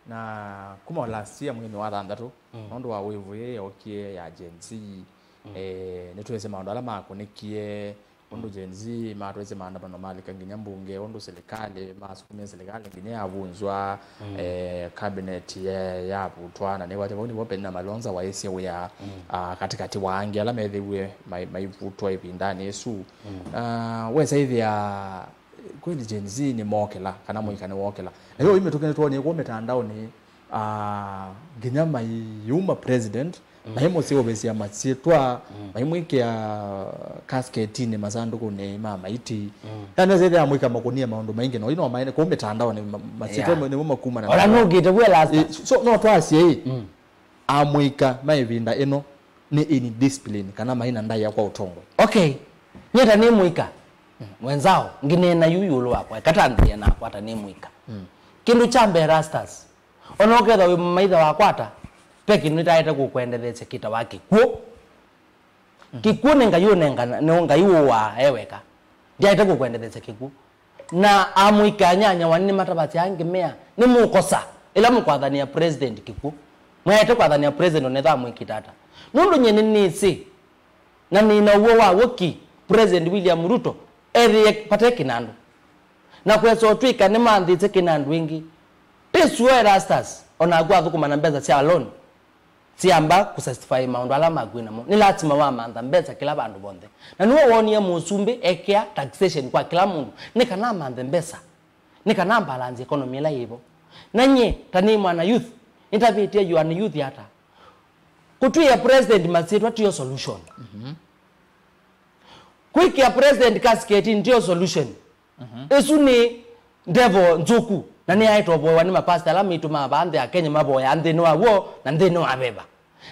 na kuma last year mwei wa thanthatũ, mm, nũndũ wa wave ĩĩ yokie ya Gen Z, mm, eh, nĩtwĩsĩ maũndũ ala makũnĩkie, ũndũ Gen Z matwaisye maandamano malika nginya mbunge, ũndũ silikalĩ masukumie silikalĩ nginya yavunzwa, mm, eh, cabinet ye-, yavutwa, na nĩwate vau nĩvo Penina Malonza waisye wĩa, mm, ah, katĩkatĩ wa angĩ ala methĩiwe mai-, maivutwa ĩvindanĩ ĩsu. Mm. Ah, wesa ĩthĩa kweli Gen Z nĩmokĩla, kana mũika nĩwokĩla. Na yo imĩtũkĩ nĩtwonie kw'o mĩtandaonĩ, ah, nginya maiuma president, mm, maimũseũvĩsya masyĩtwa, mm, maimwĩkĩa kasketinĩ masandũkũnĩ ma maiti. Mm. Yani, nĩsĩthĩa amũika makũnie maũndũ maingĩ, na ino maene kũu mĩtandaonĩ, ma-, masyĩtwa, yeah, nĩmo makumana. Ona nũngĩte vue last. Eh, so, no twasye ĩ, mm, amũika ma ĩvinda ĩno nĩ indiscipline kana maina ndaĩa kwa ũtongoi. Okay. Nyie ta nĩ mũika, mm, mwenzao, ngineena yu ĩũlũ wakwa, eka ta nthĩe nakwa ta nĩ mũika. Mm. Kĩndũ kya mbee, Rastas, ona ũkethwa wĩ mũmaitha wakwa ata, ve kĩndũ nĩtaete kũkwendetheesya kĩtawa kĩkw'ũ. Mhm. Kĩkw'ũ nĩ Ngai ũnengana, nĩ Ngai ũũaa e weka. Ndyaete kũkwendetheesya kĩkw'ũ. Na amũika anyanyawa nĩmatavasya angĩ mea, nĩmũkosa ĩla mũkwathanĩa president kĩkw'ũ. Mwaete kwathanĩa president onetha amwĩkĩte ata. Nũndũ nyie nĩnĩsĩ, na nĩ na ũw'o wa w'o ki President William Ruto ethĩe vate kĩnandũ. Na kwesa ũtw'ĩka nĩmanthĩte kĩnandũ ĩngĩ. Ti sure Erastus, onaku athũkũma na mbesa sya loan, siamba kũsastify maũndũ ala makwĩ namo. Nĩ lasima wamantha mbesa kĩla vandũ vonthe. Na nĩwe wonie mũsumbĩ ekĩa taxation kwa kĩla mũndũ, nĩ kana amanthe mbesa, nĩ kana ambalance economy ĩla yĩvo. Na nyie, ta nĩ mwana youth, nĩtavĩtye you are youth ata? Kũtwĩa president masyĩtwa tiyo solution. Mhm. Kwĩkĩa president kasiketi ndio solution. Mhm. Ĩsu nĩ devil nzũku, na nĩyaĩtovoewa nĩ mapasta ala maitũ ma vaa nthĩ ya Kenya mavoyaa nthĩnĩ wa w'o na nthĩnĩ wa veva.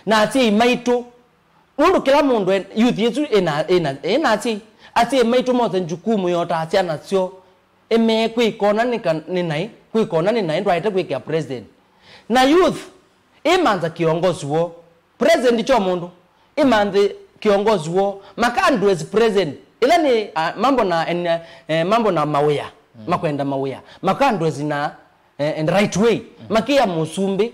Na asyai maitũ, nũndũ kĩla mũndũ en-, youth ĩsu ĩna, ĩna, ĩna asyai, asyai maitũ mose jukumu yotaa syana syoo, Ĩmee kwĩkona nĩ ka-, nĩ naĩ, kwĩkona nĩ naĩ, ndwaĩte kwĩkĩa president. Na youth, ĩmantha kĩongozi woo. President kyo mũndũ, ĩmanthe kĩongozi woo. Maka address president. Ĩla nĩ, ah, mambo na, en-, eh, mambo na mawĩa, makwenda mawĩa. Maka address na, eh, in the right way. Makĩa mũsumbĩ.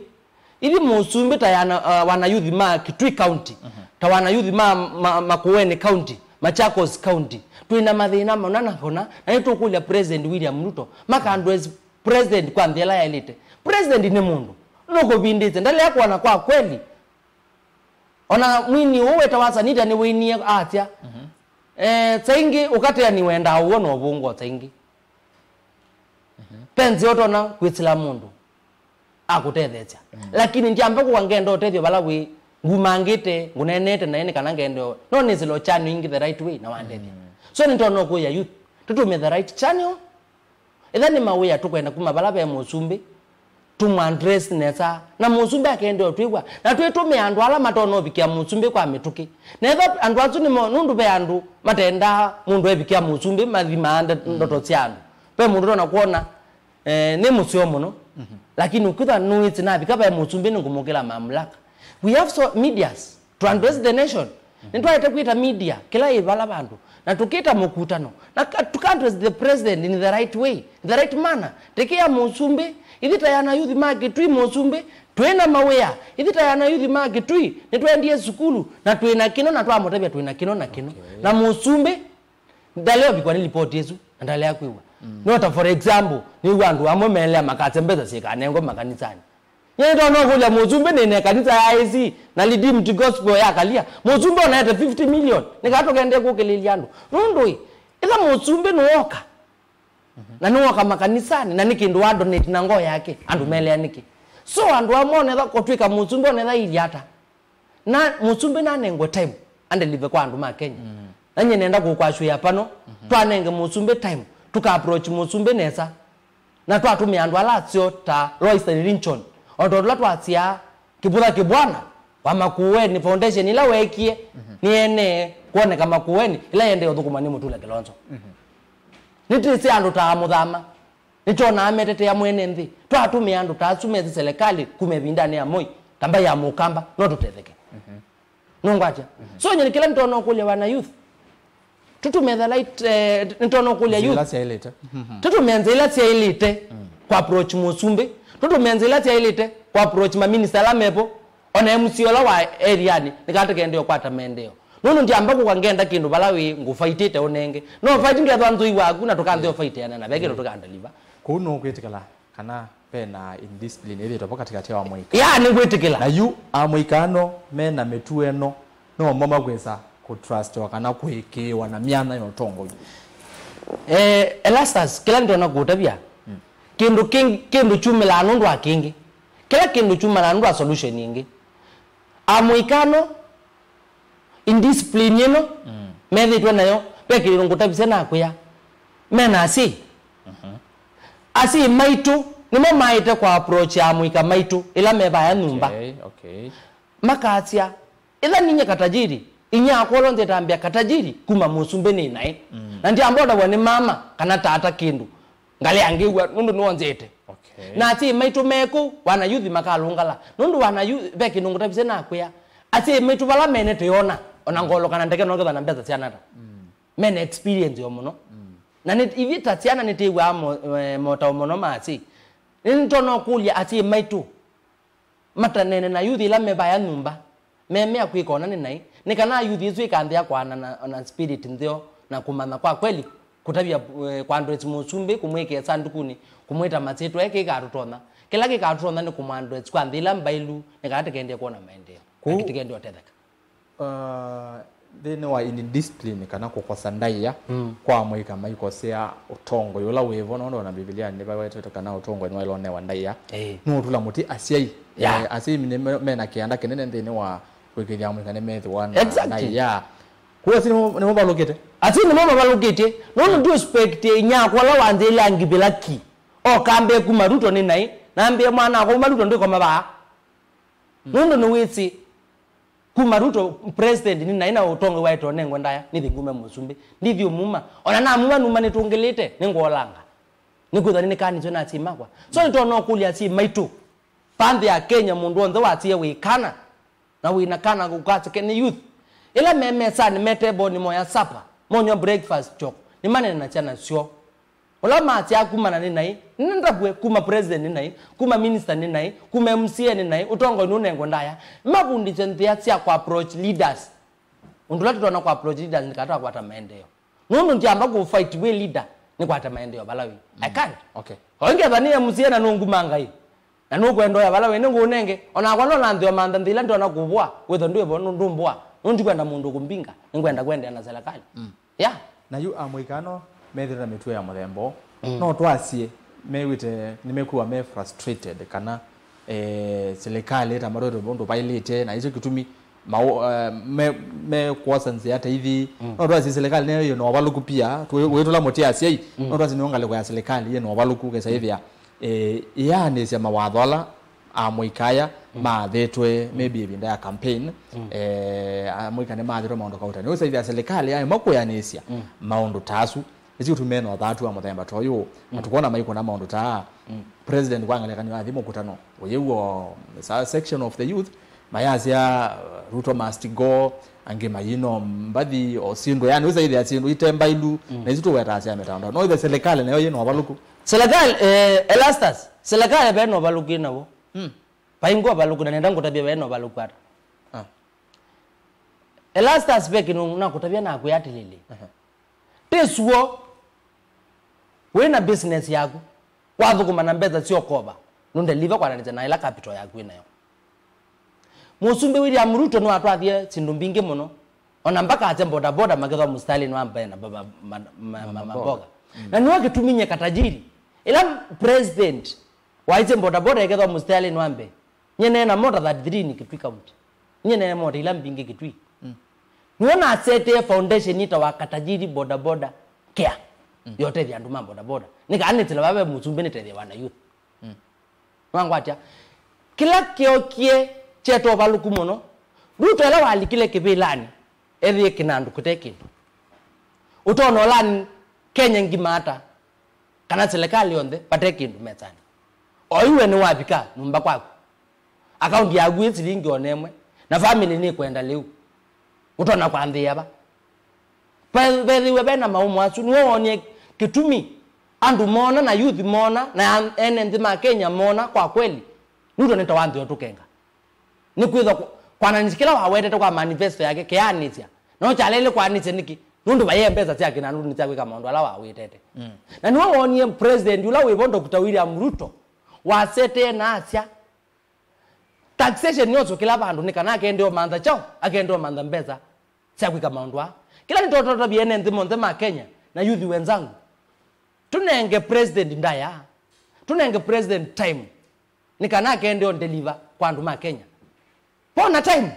Ithi mũsumbĩ ta yana, uh, wanayuthi ma Kitui County, ta wanayuthi ma, ma, Makueni County, Machakos County, twĩna mathĩna mana na kona, na nĩtũkũlya President William Ruto, maka address President kwa nthĩ ĩla yaĩlĩte. President nĩ mũndũ, nũkũvindĩte, ndalea kuona kwa kweli. Ona mwini ũũ wĩtawa Sanita nĩwĩnie atya, eh, saingĩ ũkatea nĩwendaa ũw'o na ũvũngũ o saingĩ. Ve nzĩa ũtonya kwĩsĩla mũndũ akũtetheesya. Lakini ndyamba kũka ngenda ũtethyo vala wĩ, ngumangĩte, ngũneenete naĩ nĩ kana ngende o, no nĩsĩle o channel ingĩ the right way na wandethya. So nĩndonya ũkũlya youth, tũtũmĩe the right channel. Ĩtha nĩ mawĩa tũkwenda kuma vala ve mũsumbĩ, tũmũ address nesa, na mũsumbĩ akendea ũtwĩw'a, na twĩtũmĩa andũ ala matonya ũvikĩa mũsumbĩ kwa mĩtũkĩ. Na ĩtha andũ asu nĩmo, nũndũ ve andũ matendaa mũndũ evikĩa mũsumbĩ, mathimaa nde-, ndoto sya andũ. Ve mũndũ ũtonya kwona, eh, nĩ mũseo mũno. Lakini ũkwĩthwa nũĩsĩ navika ve mũsumbĩ nĩngũmũkĩla mamlaka. We have so medias to address the nation. Nĩtwaĩte kwĩta media kĩla yĩ vala vandũ, na tũkĩta mũkutano, na ka-, tũka address the president in the right way, in the right manner. Tĩkĩa mũsumbĩ, ithi ta yana youth ma Kitui mũsumbĩ, twĩ na mawĩa. Ithi ta yana youth ma Kitui, nĩtwendie sukulu, na twĩ na kĩno, na twamũtavya twĩ na kĩno na kĩno. Na mũsumbĩ ndalea ũvikwa nĩ lipoti ĩsu, na ndalea kwĩw'a. No ta for example, nĩw'a andũ amwe melea makasya mbesa sikanengwe makanisanĩ. Nyie nĩtonya ũkũlya mũsumbĩ nĩne kanisa ya A C na Redeemed Gospel ya Kalia. Mũsumbĩ onaete fifty million. Nĩkaa tũkendee kũkĩlĩlya andũ. Nũndũ ĩ, ĩla mũsumbĩ nũwoka, na nĩwoka makanisanĩ, na nĩ kĩndũ wa donate na ngoo yake, andũ melea nĩkĩ? So andũ amwe onetha kũtwĩka mũsumbĩ onetha ilya ata. Na mũsumbĩ nanengwe time, andelive kwa andũ ma Kenya. Na nyie nenda kũkwashũĩa pano, twanenge mũsumbĩ time, tũka approach mũsumbĩ nesa. Na twatũmĩa andũ ala aseo ta Royston Linton, o tondũ ũla twasyaa Kĩvũtha Kĩbwana wa Makueni Foundation ĩla weekie, nĩenee kwoneka Makueni, ĩla yendee ũthũkũma nĩ Mũtula Kilonzo. Nĩtwĩsĩ andũ ta Mũthama, nĩtwonaa metetea mwene nthĩ. Twatũmĩa andũ ta asu mesĩ selekalĩ kuma ĩvindanĩ ya Moi, ta mbaĩ ya Mũkamba, no tũtetheke. Nũngwatya? So, nyie kĩla nĩtonya ũkũlya wana youth, tũtũmĩe the right, eh, nĩtonya ũkũlya youth. Nzĩa ila syaĩlĩte. Tũtũmĩe nzĩa ila syaĩlĩte kwa approach mũsumbĩ. Tũtũmĩe nzĩa ila syaĩlĩte kwa approach maminista ala mevo. Ona M C A ũla wa area-nĩ, nĩkaa tũkendee ũkwata maendeeo. Nũndũ ndyamba kũka ngenda kĩndũ vala wĩ ngũfaitĩte ũnenge. No fight ngethwa nzũi waku na tũkanthĩa ũfaiteana na ve kĩndũ tũkandeliva. Kũu nũkwĩtĩkĩla kana ve na indiscipline ĩthĩtwe vo katĩkatĩ wa amũika? Ya, nĩngwĩtĩkĩla. Na yu amũika ano me na mĩtuo ĩno, no mo makwĩsa kũtrustiwa kana kũĩkĩĩwa na myanya ya ũtongoi? Eh, Erastus, kĩla ndonya kũũtavya, kĩndũ kĩngĩ, kĩndũ kyumĩlaa nũndũ wa kĩngĩ. Kĩla kĩndũ kyumĩlaa nũndũ wa solution ĩngĩ. Amũika ano, indiscipline ĩno methĩtwe nayo, ve kĩndũ ngũtavisye nakwĩa, me na asyai. Asyai maitũ nĩmo maĩte kwa approach ya amũika maitũ ĩla me vaya nyũmba. Okay, okay. Makasya, ĩtha ninyie katajiri, inyia akwa ũla nzĩtambĩa katajiri kuma mũsumbĩ nĩ naĩ. Na ndyambotaw'a nĩ mama kana tata kĩndũ. Ngalea ngĩw'a nũndũ nĩwonzete. Okay. Na asyai maitũ me kũu, wana youth makalũngala. Nũndũ wana youth, ve kĩndũ ngũtavisye nakwĩa. Asyai maitũ vala mene tũyona, ona ngolokana ndeke nongethwa na mbesa sya nata. Mena experience yo mũno. Na nĩ, ithi ta syana nĩtĩw'aa mo-, eh, motao mũno ma asyai. Nĩnĩtonya ũkũlya asyai maitũ, mataneene na youth ĩla me vaya nyũmba, memea kwĩka ona nĩ naĩ, nĩ kana youth ĩsu ĩkanthĩa kwaana na, na spirit ntheo na kũmanya kwa kweli, kũtavya, eh, kũaddress mũsumbĩ, kũmwĩkĩa sandukunĩ, kũmwĩta masyĩtwa, e kĩkatũtonya. Kĩla kĩkatũtonya nĩ kũmũaddress kwa nthĩ ĩla mbaĩlu, nĩ kana tũkendee kwona maendeeo, na kũu tũkendee ũtetheka. Uh, nthĩnĩ wa indiscipline kana kũkosa ndaĩa kwa amũika maikosea ũtongoi ũla wĩvo, nũndũ ona Mbivilia nĩvawetete kana ũtongoi nĩwaĩlwe ũnewa ndaĩa. Ĩĩ. Nũũtula mũtĩ asyai. Yeah. Eh, asyai nĩ me-, mena kĩanda kĩnene nthĩnĩ wa kũĩkĩĩthya amũika nĩmethĩwa na ndaĩa. Exactly. Kũu asyai nĩmo, nĩmo valũkĩte. Asyai nĩmo mavalũkĩtye. Nũndũ ndu expect inyia akwa ũla wanzĩlea ngivĩla ki. Okambĩe kuma Ruto nĩ naĩ. Nambĩe mwana akwa uma Ruto ndwĩkoma vaa. Nũndũ nĩwĩsĩ kuma Ruto president nĩ naĩ na ũtongoi waĩtwe nengwe ndaĩa, nĩthi ngume mũsumbĩ. Ndithi ũmuma. Ona namuma numa nĩtũngĩlĩte, nĩngũolanga. Nĩkwĩthwa nĩnĩkanĩtw'e na asyai makwa. So nĩtwona ũkũlya asyai maitũ. Vaa nthĩ ya Kenya, mũndũ onthe wasie wĩ kana, na wĩ na kana kũkaseke nĩ youth, ĩla me mesanĩ, me table-nĩ moya supper, monywa breakfast kyoko, nĩmaneenanasya nasyo. Ũla masyaa kumana nĩ naĩ, nĩndavw'e, kuma president nĩ naĩ, kuma minister nĩ naĩ, kuma M C A nĩ naĩ, ũtongoi nũnengwe ndaya, mavundĩsye nzĩa sya kũ approach leaders. Ũndũ ũla tũtonya kũ approach leaders nĩ kana twakwata maendeeo. Nũndũ ndyamba kũ fight wĩ leader nĩkwate maendeeo vala wĩ. I can't. Okay. O ĩngĩ ethwa nĩ M C A na nũnguma Ngai. Na nũkwenda ũya vala wĩ nĩngũũnenge. O nakwa no nanthĩwa mantha nthĩ ila ndona kũvũa, wĩthwa ndwĩ vo, nũ-, ndũmbũa. Nũndũ ndikwenda mũndũ kũmbinga. Nĩngwenda kũendeea na serikali. Mm. Yeah. Na yu amũika ano methĩĩtwe na mĩtuo ya mũthemba ũũ. Mm. No twasye mewĩte nĩmekwĩwa me frustrated kana eh, silikalĩ ĩtamatwĩte ũndũ vaĩlĩte, na ĩkyo kĩtumi mau-, eh, me, me kwosa nzĩa ta ithi. Mm. No twasye silikalĩ nĩyo yĩ na ũvalũku pia, tũ-, wĩtũla mũtĩ asyai, mm, no twasye nĩyo ngalĩko ya silikalĩ yĩ na ũvalũku, kesa ĩthĩa, eh, ĩyaanĩsya mawatho ala amũika aya, mm, maathĩtwe, mm, maybe ĩvinda ya campaign, mm, eh, amũika nĩmaathĩtwe maũndũ kauta. Nĩwĩsa ĩthĩa silikalĩ yaema kwĩanĩsya, mm, maũndũ ta asu, nĩsyo tũmena ũthatu wa mũthemba ta ũyũ, na, mm, tũkona maikũna maũndũ ta aa. Mm. President kwa ngelekany'o athi mũkutano ũyĩw'o, sa-, section of the youth mayasya, uh, Ruto must go, angĩ mayino mbathi o syĩndũ, yani wĩsa ĩthĩa syĩndũ ite mbailu, mm, na isu tũwetaa sya mĩtandao. No ithe serikali nayo yĩ na ũvalũku. Serikali, eh, Erastus, serikali ve na ũvalũku ĩ nawo. Mm. Vai ngũ ũvalũku, na nenda ngũtavye ve na ũvalũku ata. Ah. Erastus, ve kĩndũ nakũtavya nakwĩa atĩlĩlĩ. Aha. Tĩsuo wĩ na business yaku, wathũkũma na mbesa sya ũkova, nũndeliva kwananĩsya na ĩla capital yaku wĩ nayo. Mũsumbĩ William Ruto nĩwatwathie syĩndũ mbingĩ mũno, ona mpaka ate bodaboda makethwa mũsitalĩnĩ wa mbee na ma-, ma-, ma-, ma-, ma-, mamboga. Mm. Na nĩwe kĩtumi nye katajiri. Ĩla president waisye bodaboda ĩkethwa mũsitalĩnĩ wa mbee, nye nena mota thirty-three nĩ Kitui County. Nye nena mota ila mbingĩ Kitui. Mm. Nĩwe nasetee foundation yĩtawa Katajiri Bodaboda Care. Mm. Yotethya andũ ma bodaboda. Nĩ kana nĩtĩla vave mũsumbĩ nĩtethye wana youth. Mm. Nĩwangwatya. Kĩla kĩokie kyeta ũvalũku mũno. Ruto ĩla walikile kĩvĩlanĩ, ethĩe kĩnandũ kũte kĩndũ. Ũtona ũlani Kenya ngima ata? Kana silikalĩ yonthe vate kĩndũ mesanĩ. O iwe nĩwavika nyũmba kwaku, akaunti yaku ĩ silingi ona ĩmwe, na family nĩkwenda lĩu, ũtonya kwanthĩĩa va? Ve-, vethĩwe ve na maũmũ asu, nĩwe wonie kĩtumi andũ mona na youth mona na ene nthĩ ma Kenya mona kwa kweli Ruto nĩ ta wanthĩ ũtũkenga. Nĩkwĩthwa kũ-, kwananĩsya kĩla wawetete kwa manifesto yake kĩyaanĩsya. No kyaleile kwanĩsya nĩkĩ? Nũndũ vaĩ mbesa sya kĩnandũ nĩ sya kwĩka maũndũ ala wawĩtete. Mm. Na nĩwe wonie president ũla wĩvo, Doctor William Ruto, wasetee na asya, taxation nĩyosũkĩla vandũ nĩ kana akendeo mantha kyaũ, akendeo mantha mbesa sya kwĩka maũndũ aa. Kĩla nĩtototavye ene nthĩ monthe ma Kenya na youth wenzangu, tũnenge president ndaya, tũnenge president time. Nĩ kana akendeo deliver kwa andũ ma Kenya. Pona time.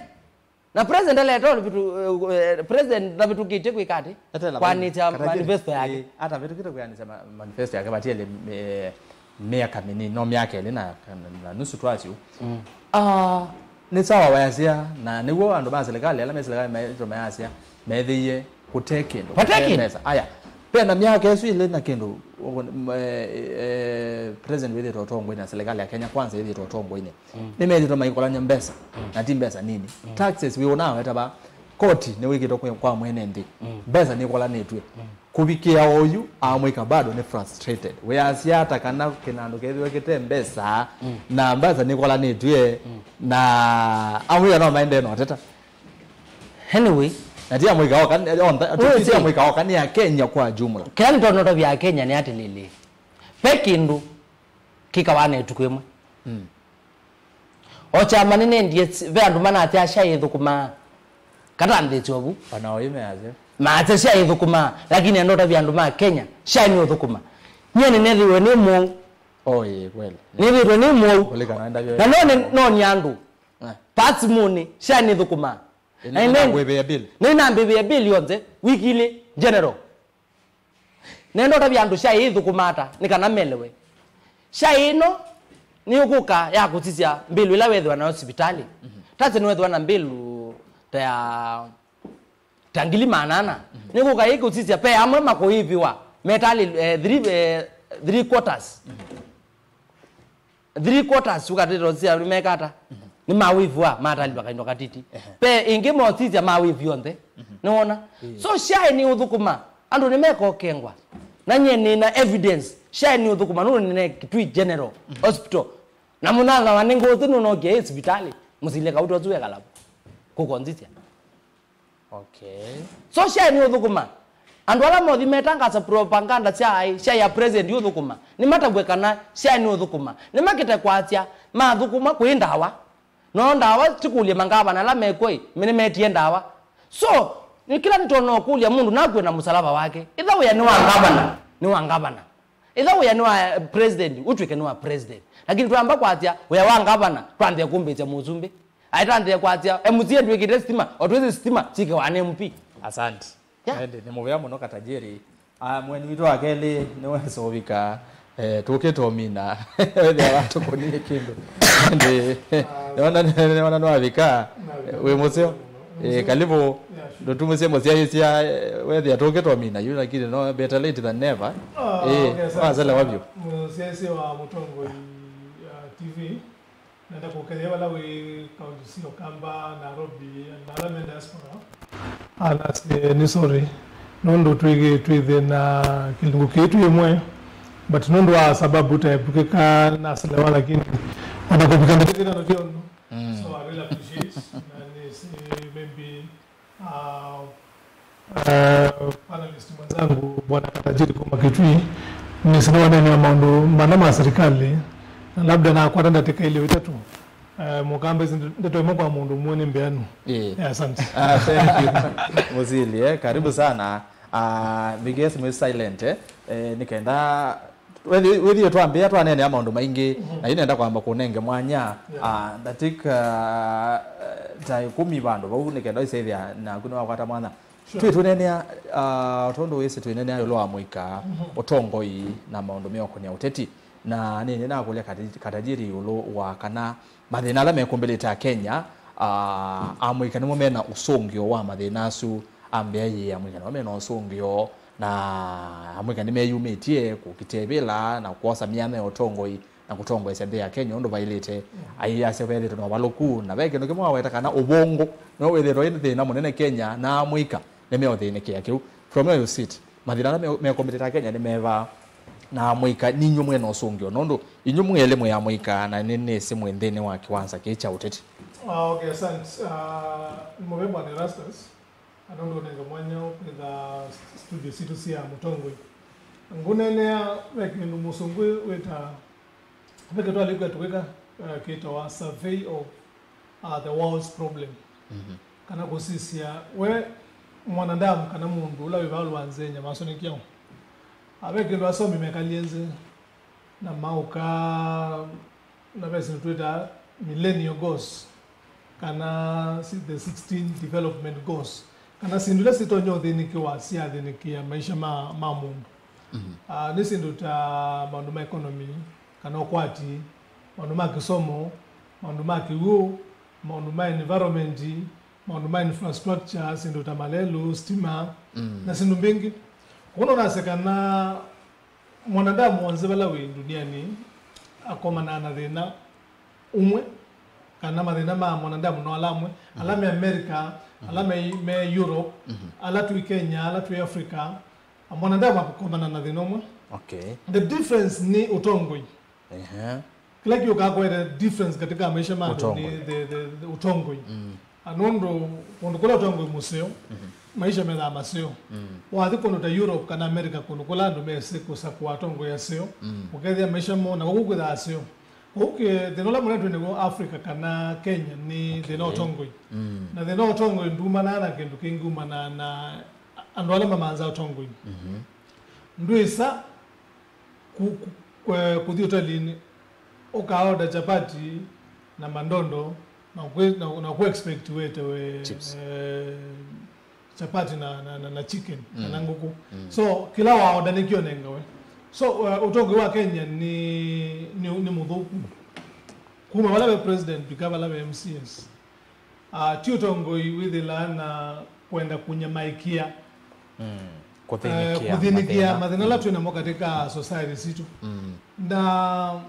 Na president aleta vitu, eh, president ndavĩtũkĩtye kwĩka atĩ? Etela kwanĩsya manifesto yake. Eh, atavĩtũkĩte kwĩanĩsya ma-, manifesto yake, vatiele, eh, mĩaka mĩnini, no myaka ĩlĩ na, na nusu twasyo. Mm. Ah, nĩ sawa wayasya, na nĩw'o andũ ma serikali, ala me serikali maitũ mayasya, methĩie kũte kĩndũ, vate kũte kĩndũ. Mbesa. Aya, pena myaka ĩsu ĩlĩ na kĩndũ, ũgu, m-, eh, eh, president wĩthĩtwe ũtongoinĩ na serikali ya Kenya Kwanza ĩthĩtwe ũtongoinĩ. Mm. Nĩmethĩtwe maikolany'a mbesa, mm, na ti mbesa nini. Mm. Taxes wĩ ũnaweta va, koti nĩwĩkĩtwe kwĩ, kwa mwene nthĩ. Mm. Mbesa nĩikolanĩtw'e. Mm. Kũvikĩa oyu, amũika bado nĩ frustrated. Wĩasya ata kana kĩnandũ kethĩwe kĩte mbesa, mm, na mbesa nĩikolanĩtw'e, mm, na amũika no maendee na ũteta. Anyway. Na ti amũika oka, onthe, ti amũika oka, nĩ Akenya kwa jumla. Kĩla nĩtonoto vya Akenya nĩ atĩlĩlĩ. Ve kĩndũ kĩkawa na ĩtukũ ĩmwe. Mm. O kyama nĩnendie, ve andũ manasya sya ĩthũkũmaa. Katanthĩsyo vu. Ona oyu measya. Maasya sya ĩthũkũmaa, lakini andũ ta vya andũ ma Kenya, sya nĩ ũthũkũma. Nyie nĩnethĩwe nĩ mũu. Oh, ĩĩ, kweli. Nĩthĩtwe nĩ mũu. Kũlikana na ndavyo. Na no nĩ, no nĩ andũ. Eh. Pasimuni, sya nĩ thũkũmaa. Ĩĩ, na ĩndĩ nĩnambĩvĩe bill. Nĩnambĩvĩe bill yonthe, wiki ilĩ, general. Nenda ũtavya andũ syaĩ ĩthũkũma ata, nĩ kana melewe. Syaĩ ĩno nĩũkũka ya kũsisya mbĩlũ ĩla wethĩwa nayo sivitalĩ. Mhm. Tase nĩwethĩwa na mbĩlũ ta ya, ta ngili maana ana. Mhm. Nĩkũka ĩkũsisya, ve amwe makũĩvĩwa metalĩ, eh, three, eh, three quarters. Three quarters ũkatĩtwa sia nĩmekata. Nĩmawĩvua, matalilwa kaindo katiti. Ehe. Pe ĩngĩ mosisya mawĩvi onthe. Nĩwona? Ĩĩ. So SHA nĩ ũthũkũma. Andũ nĩmekokengwa. Na nyie nĩna evidence. SHA nĩ ũthũkũma. Nũndũ nĩna Kitui General Hospital. Na mũnathawa nĩ ngũsĩ nũnokie ĩ sivitalĩ. Mũsile kauta ũsu wekalavu. Kũkonzisya. Okay. So SHA nĩ ũthũkũma. Andũ ala mothi metangasa propaganda sya ai, sya ya president ũthũkũma. Nĩmatavw'e kana SHA nĩ ũthũkũma. Nĩmakĩte kwasya, mathũkũma kwĩ ndawa. No ndawa tikũlye mangavana ala mekw'o ĩ, nĩmetie ndawa. So, nĩ kĩla nĩtona ũkũlya mũndũ nakw'e na mũsalava wake. Ĩtha wĩa nĩ wa ngavana, nĩ wa ngavana. Ĩtha wĩa nĩ wa president, ũtw'ĩke nĩ wa president. Lakini twamba kwasya wĩa wa ngavana, twambĩe kũmbĩĩsya mũsumbĩ. Aĩtandĩe kwasya, M C A ndwĩkĩte sitima, o twĩsĩ sitima syĩkĩwa nĩ M P. Asante. Yeah. Ĩndĩ nĩ mũvea mũno Katajiri. Ah, mweni witũ wa kelĩ nĩwe sovika, eh, tũkĩte ũmina. Wethĩa watũkũnie kĩndũ. Ĩndĩ, nĩwona, nĩwona nĩwavika, wĩ mũseo. Eh, karibu, yeah, sure. Ndũtumũsye mũsyaĩĩsya, eh, wethĩa tũkĩte ũmina, yu lakini no better late than never. Ah, eh, okay, asante waselewa sana vyũ. Mũsyaĩĩsya wa Mũtongoi, uh, T V. Nenda kũkethĩa vala wĩ kaunti sio Kamba, Nairobi, na ala me diaspora. Anasye nĩ sorry nũndũ twĩthĩe twĩthĩe na kĩlungu kĩĩ twĩ ĩmwe, but nũndũ wa sababu taepukĩka naselewa, lakini ona kũvika ndatĩkĩtano kĩono. Mm. So I really appreciate. Na nĩsĩ maybe Ah, eh, panelist mwenzangu Bwana Katajiri kuma Kitui, nĩsĩ nĩwaneenea maũndũ mana ma serikali, na labda nakwata ndatĩka ilĩ o itatũ, eh, mũkamba ĩsi ndeto ĩmwe kwa mũndũ ũmwe nĩ mbeanu. Ĩĩ. Eh, asante. Ah, thank you. Mũsili, eh, karibu sana. Ah, Miges mwĩ silent, eh, eh, nĩkenda Wĩthi- wĩthĩe twambĩĩa twaneenea maũndũ maingĩ, mhm, na yu nenda kwamba kũnenge mwanya, yeah, ah, ndatĩka, ah, ta ĩkũmi vandũ vau nĩ kenda ũisethĩa naku nĩwakwata mwanya. Sure. Twĩ tũneenea, ah, tondũ wĩsĩ twĩneenea ĩũlũ wa mũika, mhm, ũtongoi na maũndũ meũkũnĩa ũteti. Na nĩnĩ nakũlya Kata- Katajiri ĩũlũ wa kana mathĩna ala mekũmbĩlĩte Akenya, ah, amũika nĩmo mena ũsũngĩo wa mathĩna asu. Ambĩa yĩ amũika nĩmo mena ũsũngĩo, na amũika nĩmeyumĩtye kũkitĩa ĩvĩla na kwosa myanya ya ũtongoi na kũtongoesya nthĩ ya Kenya ũndũ vaĩlĩte. Aiasya vethĩtwe na ũvalũku, na ve kĩndũ kĩmwe waweta kana ũvũngũ nĩw'o wĩthĩtwe wĩ thĩna mũnene Kenya na amũika nĩmeũthĩnĩkĩa kĩu. From where you sit, mathĩna ala me- mekũmbĩlĩte Akenya nĩ meva, na amũika ninyw'ĩ mwĩ na ũsũngĩo nũndũ inyw'ĩ mwĩ elĩ mwĩ amũika na nĩnĩsĩ mwĩ nthĩnĩ wa kĩwanza kĩĩ kya ũteti? Ah, okay, asante. Ah, nĩ mũvea Bwana Erastus. Andũ ndũnenga mwanya kwĩtha studio sitũ sya Mũtongoi. Ngũneenea ve kĩndũ mũsũngũ wĩta, ve kĩndũ twalĩkw'a tũkwĩka, uh, kĩtawa survey of, uh, the world's problem. Mhm. Kana kũsisya we mwanadamu kana mũndũ ũla wĩ vaa lwa nzenya masũnĩkyaũ. Ah, ve kĩndũ asomi mekalie nzĩ na maũka na ve syĩndũ twĩtaa millennial goals, kana si- the sixteen development goals, kana syĩndũ ila sitonya ũthĩnĩkĩwa syathĩnĩkĩa maisha ma, ma mũndũ. Mhm. Ah, nĩ syĩndũ ta maũndũ ma economy, kana ũkwati, maũndũ ma kĩsomo, maũndũ ma kĩw'ũ, maũndũ ma environment, maũndũ ma infrastructure, syĩndũ ta malelũ, stima, mm, na syĩndũ mbingĩ. Kwoou nonasya kana mwanadamu w'onthe vala wĩ ndunianĩ akomanaa na thĩna ũmwe, kana mathĩna ma mwanadamu no ala amwe, ala me America, ala me, me Europe, ala twĩ Kenya, ala twĩ Africa, mwanadamu akomana na thĩna ũmwe. Okay. The difference nĩ ũtongoi. Ehe. Kĩla kĩũkaa kũete difference katika maisha ma andũ nĩ ũtongoi. The, the, the ũtongoi. Mm. Na nũndũ kũndũ kũla ũtongoi mũseo, maisha methaa maseo. Mm. Wathi kũndũ ta Europe kana America, kũndũ kũla andũ mesĩ kũsakũa atongoi aseo, mm, ũkethĩa maisha moo na kũu kwĩthaa aseo. Kũu kĩ- thĩna ũla mũnene twĩ naw'o Africa kana Kenya nĩ, okay, thĩna wa ũtongoi. Mm. Na thĩna wa ũtongoi ndumanaa na kĩndũ kĩngĩ, umanaa na andũ ala mamanza ũtongoi. Mhm. Ndwĩsa ku- ku- kwe- kũthi ũtalinĩ, ũkaoda chapati na mandondo, na kwĩ- na- na kũ expect wetewe, chips, eh, chapati na, na, na, na chicken, mm, kana ngũkũ. Mm. So kĩla waoda nĩkyo ũnengawe. So, eh, ũtongoi wa Kenya nĩ, nĩ, nĩ mũthũku. Kuma vala ve president mpaka vala ve M C As. Ah, ti ũtongoi wĩthĩlaa na kwenda kũnyamaĩkĩa. Mm. Kũthĩnĩkĩa, eh, kũthĩnĩkĩa mathĩna, mathĩna ala twĩ namo katika society sitũ. Mm. Na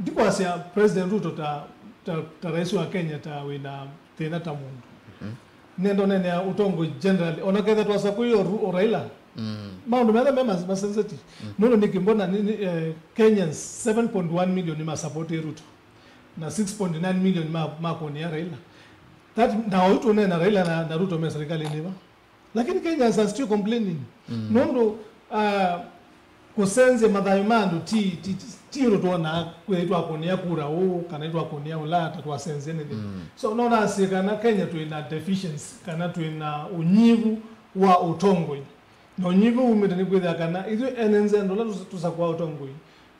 ndikwasya President Ruto ta, ta, ta rais wa Kenya ta wĩna thĩna ta mũndũ. Mhm. Nenda ũneenea ũtongoi generally. Ona ketha twasakũie o Ru-, o Raila. Mm. Maũndũ metha me ma, ma sensitive. Mm. Nũndũ nĩkĩ mbona nĩ, nĩ, eh, Kenyans seven point one million nĩmasapoti Ruto. Na six point nine million ma, makũnĩa Raila. That, na oyu tũneena Raila na, na Ruto me serikali nĩva. Lakini Kenyans are still complaining. Mm. Nũndũ, uh, kũsenzya mathayũ ma andũ ti, ti, ti, ti ũndũ twonaa kwĩthĩwa twakũnĩa kura ũũ, kana twakũnĩa ũla, ta twasenzya nĩthĩ. Mm. So, no nasye kana Kenya twĩ na deficiency, kana twĩ na ũnyivu wa ũtongoi. Na ũnyivu umĩte nĩ kwĩthĩa kana ithyĩ ene nzĩ andũ ala tũs-, tũsakũa ũtongoi,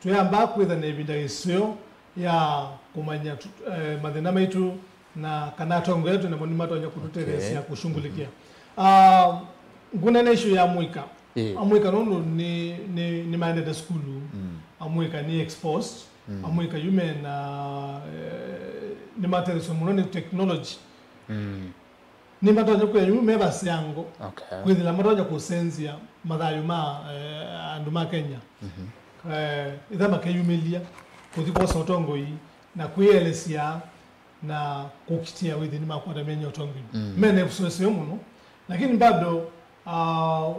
twĩambaa kwĩtha na ĩvinda ĩseo ya kũmanya tu-, eh, mathĩna maitũ na kana atongoi ala twĩ namo nĩmatonya kũtũtetheesya, okay, kũshughulikia. Ah, ngũneena issue ya amũika. Ĩĩ. Amũika nũndũ nĩ, nĩ, nĩmaendete sukulu. Mm. Amũika nĩ exposed. Mm. Amũika yu mena, eh, nĩmatetheesya mũno nĩ technology. Mm. Nĩmatonya kwĩa yu me vaseango, okay, kwĩthĩla matonya kũsenzya mathayũ ma, eh, andũ ma Kenya. Mhm. Eh, ĩtha makeyumĩlya kũthi kwosa ũtongoi na kwĩelesya na kũkitĩa wĩthĩ nĩmakwata menya ũtongoi. Mm. Mena ĩvuso ĩseo mũno, lakini bado, ah,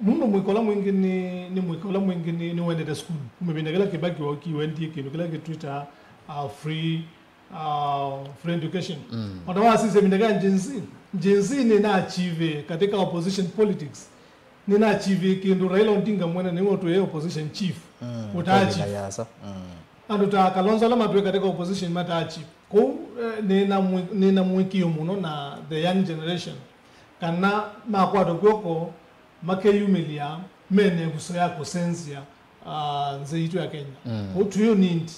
nũndũ mũika ũla mwingĩ nĩ, nĩ mũika ũla mwingĩ nĩ, nĩwendete sukulu. Kuma ĩvinda kĩla Kibaki waũkie, wendie kĩndũ kĩla kĩtwĩtaa, uh, free, uh, free education. Mm. Ona wasisya ĩvinda kĩla Gen Z, Gen Z nĩnaachieve katika opposition politics. Nĩnaachieve kĩndũ Raila Odinga mwene nĩwe ũtwĩe opposition chief. Mm, ũtaachieve. Mm. Andũ ta Kalonzo ala matwĩe katika opposition mataachieve. Kwoou, eh, nĩna mwi-, nĩna mũĩkĩĩo mũno na the young generation. Kana makwatwa kw'oko, makeyumĩlya, mena ĩvuso ya kũsenzya, ah, nzĩ yitũ ya Kenya. Mm. Kwoou tũyũ need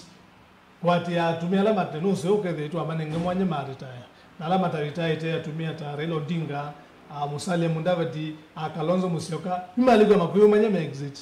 kũatĩĩa atumĩa ala mate nũseo ũkethĩa twamanenge mwanya ma retire. Na ala mataretire atumĩa ta Raila Odinga, ah, Musalia Mudavadi, ah, Kalonzo Musyoka, nĩmalĩkw'a makwĩyũmany'a me exit.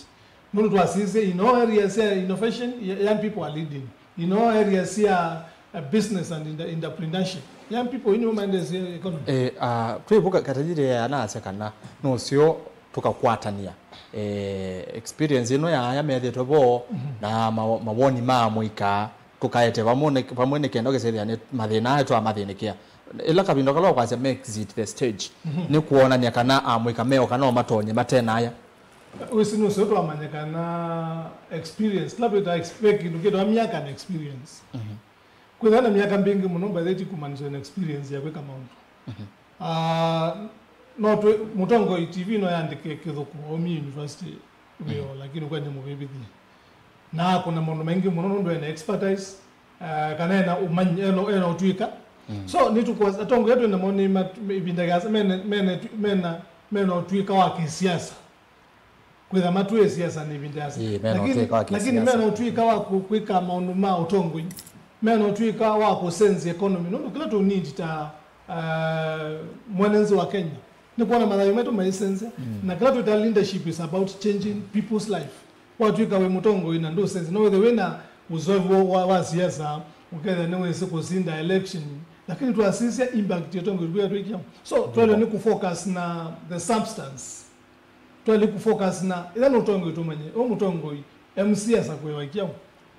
Nũndũ twasisye in all areas ya innovation, y-, young people are leading. In all areas ya, uh, business and entre-, entrepreneurship, young people nĩmo maendeesye economy. Eh, ah, twĩvuka katajiri anasya kana nũseo tũkakwatania, eh, experience ĩno ya aya methĩtwe vo, mhm, na ma-, mawoni ma mũika tũkaete vamwe nĩ, vamwe nĩ kenda ũkĩsĩthĩa nĩ mathĩna aya twamathĩnĩkĩa. Ĩla kavinda kala ũkwasya make it the stage, mhm, nĩ kuonany'a kana amũika meoka no matonye matenaya. Wĩsĩ nũseo twamanya kana experience, kĩla twĩtaa ex-, ve kĩndũ kĩtawa myaka na experience. Mhm. Kwĩthĩwa na myaka mbingĩ mũno, by the way, ti kũmaanisha na experience ya kwĩka maũndũ. Mhm. Ah, no twĩ, mũtongoi T V no yandĩke kĩthũkũ, aumie university wĩoo, mhm, lakini ũkwendya mũvĩvĩthye. Na akũna maũndũ maingĩ mũno nũndũ ena expertise, ah, kana ena ũmanyi, ena, ena ũtw'ĩka. Mm. So, nĩtũkwa-, atongoi atwĩ namo nĩ mat-, ĩvinda yasa, mena, mena, mena, mena ũtw'ĩka wa kĩsiasa. Kwĩtha matwĩe siasa nĩ ĩvinda yasa. Ĩĩ, mena ũtw'ĩka wa kĩsiasa. Lakini mena ũtw'ĩka wa kũ-, kwĩka maũndũ ma ũtongoi. Mena ũtw'ĩka wa kũsenzya economy. Nũndũ kĩla tũ need ta, uh, mwene nzĩ wa Kenya, nĩ kwona mathayũ maitũ maisenzya. Mm. Na kĩla twĩta leadership is about changing people's life. Watw'ĩka wĩ mũtongoi na ndũsenzya, no wĩthe wĩna uzoefu wa, wa, wa siasa, ũkethĩa nĩwĩsĩ kũsinda election, lakini twasisya impact ya ũtongoi kwĩa twĩkĩa. So, twaĩle nĩ kũfocus na the substance. Twaĩle kũfocus na ĩla nĩ ũtongoi tũmanye, ũ mũtongoi, M C asakũĩwa kyaũ,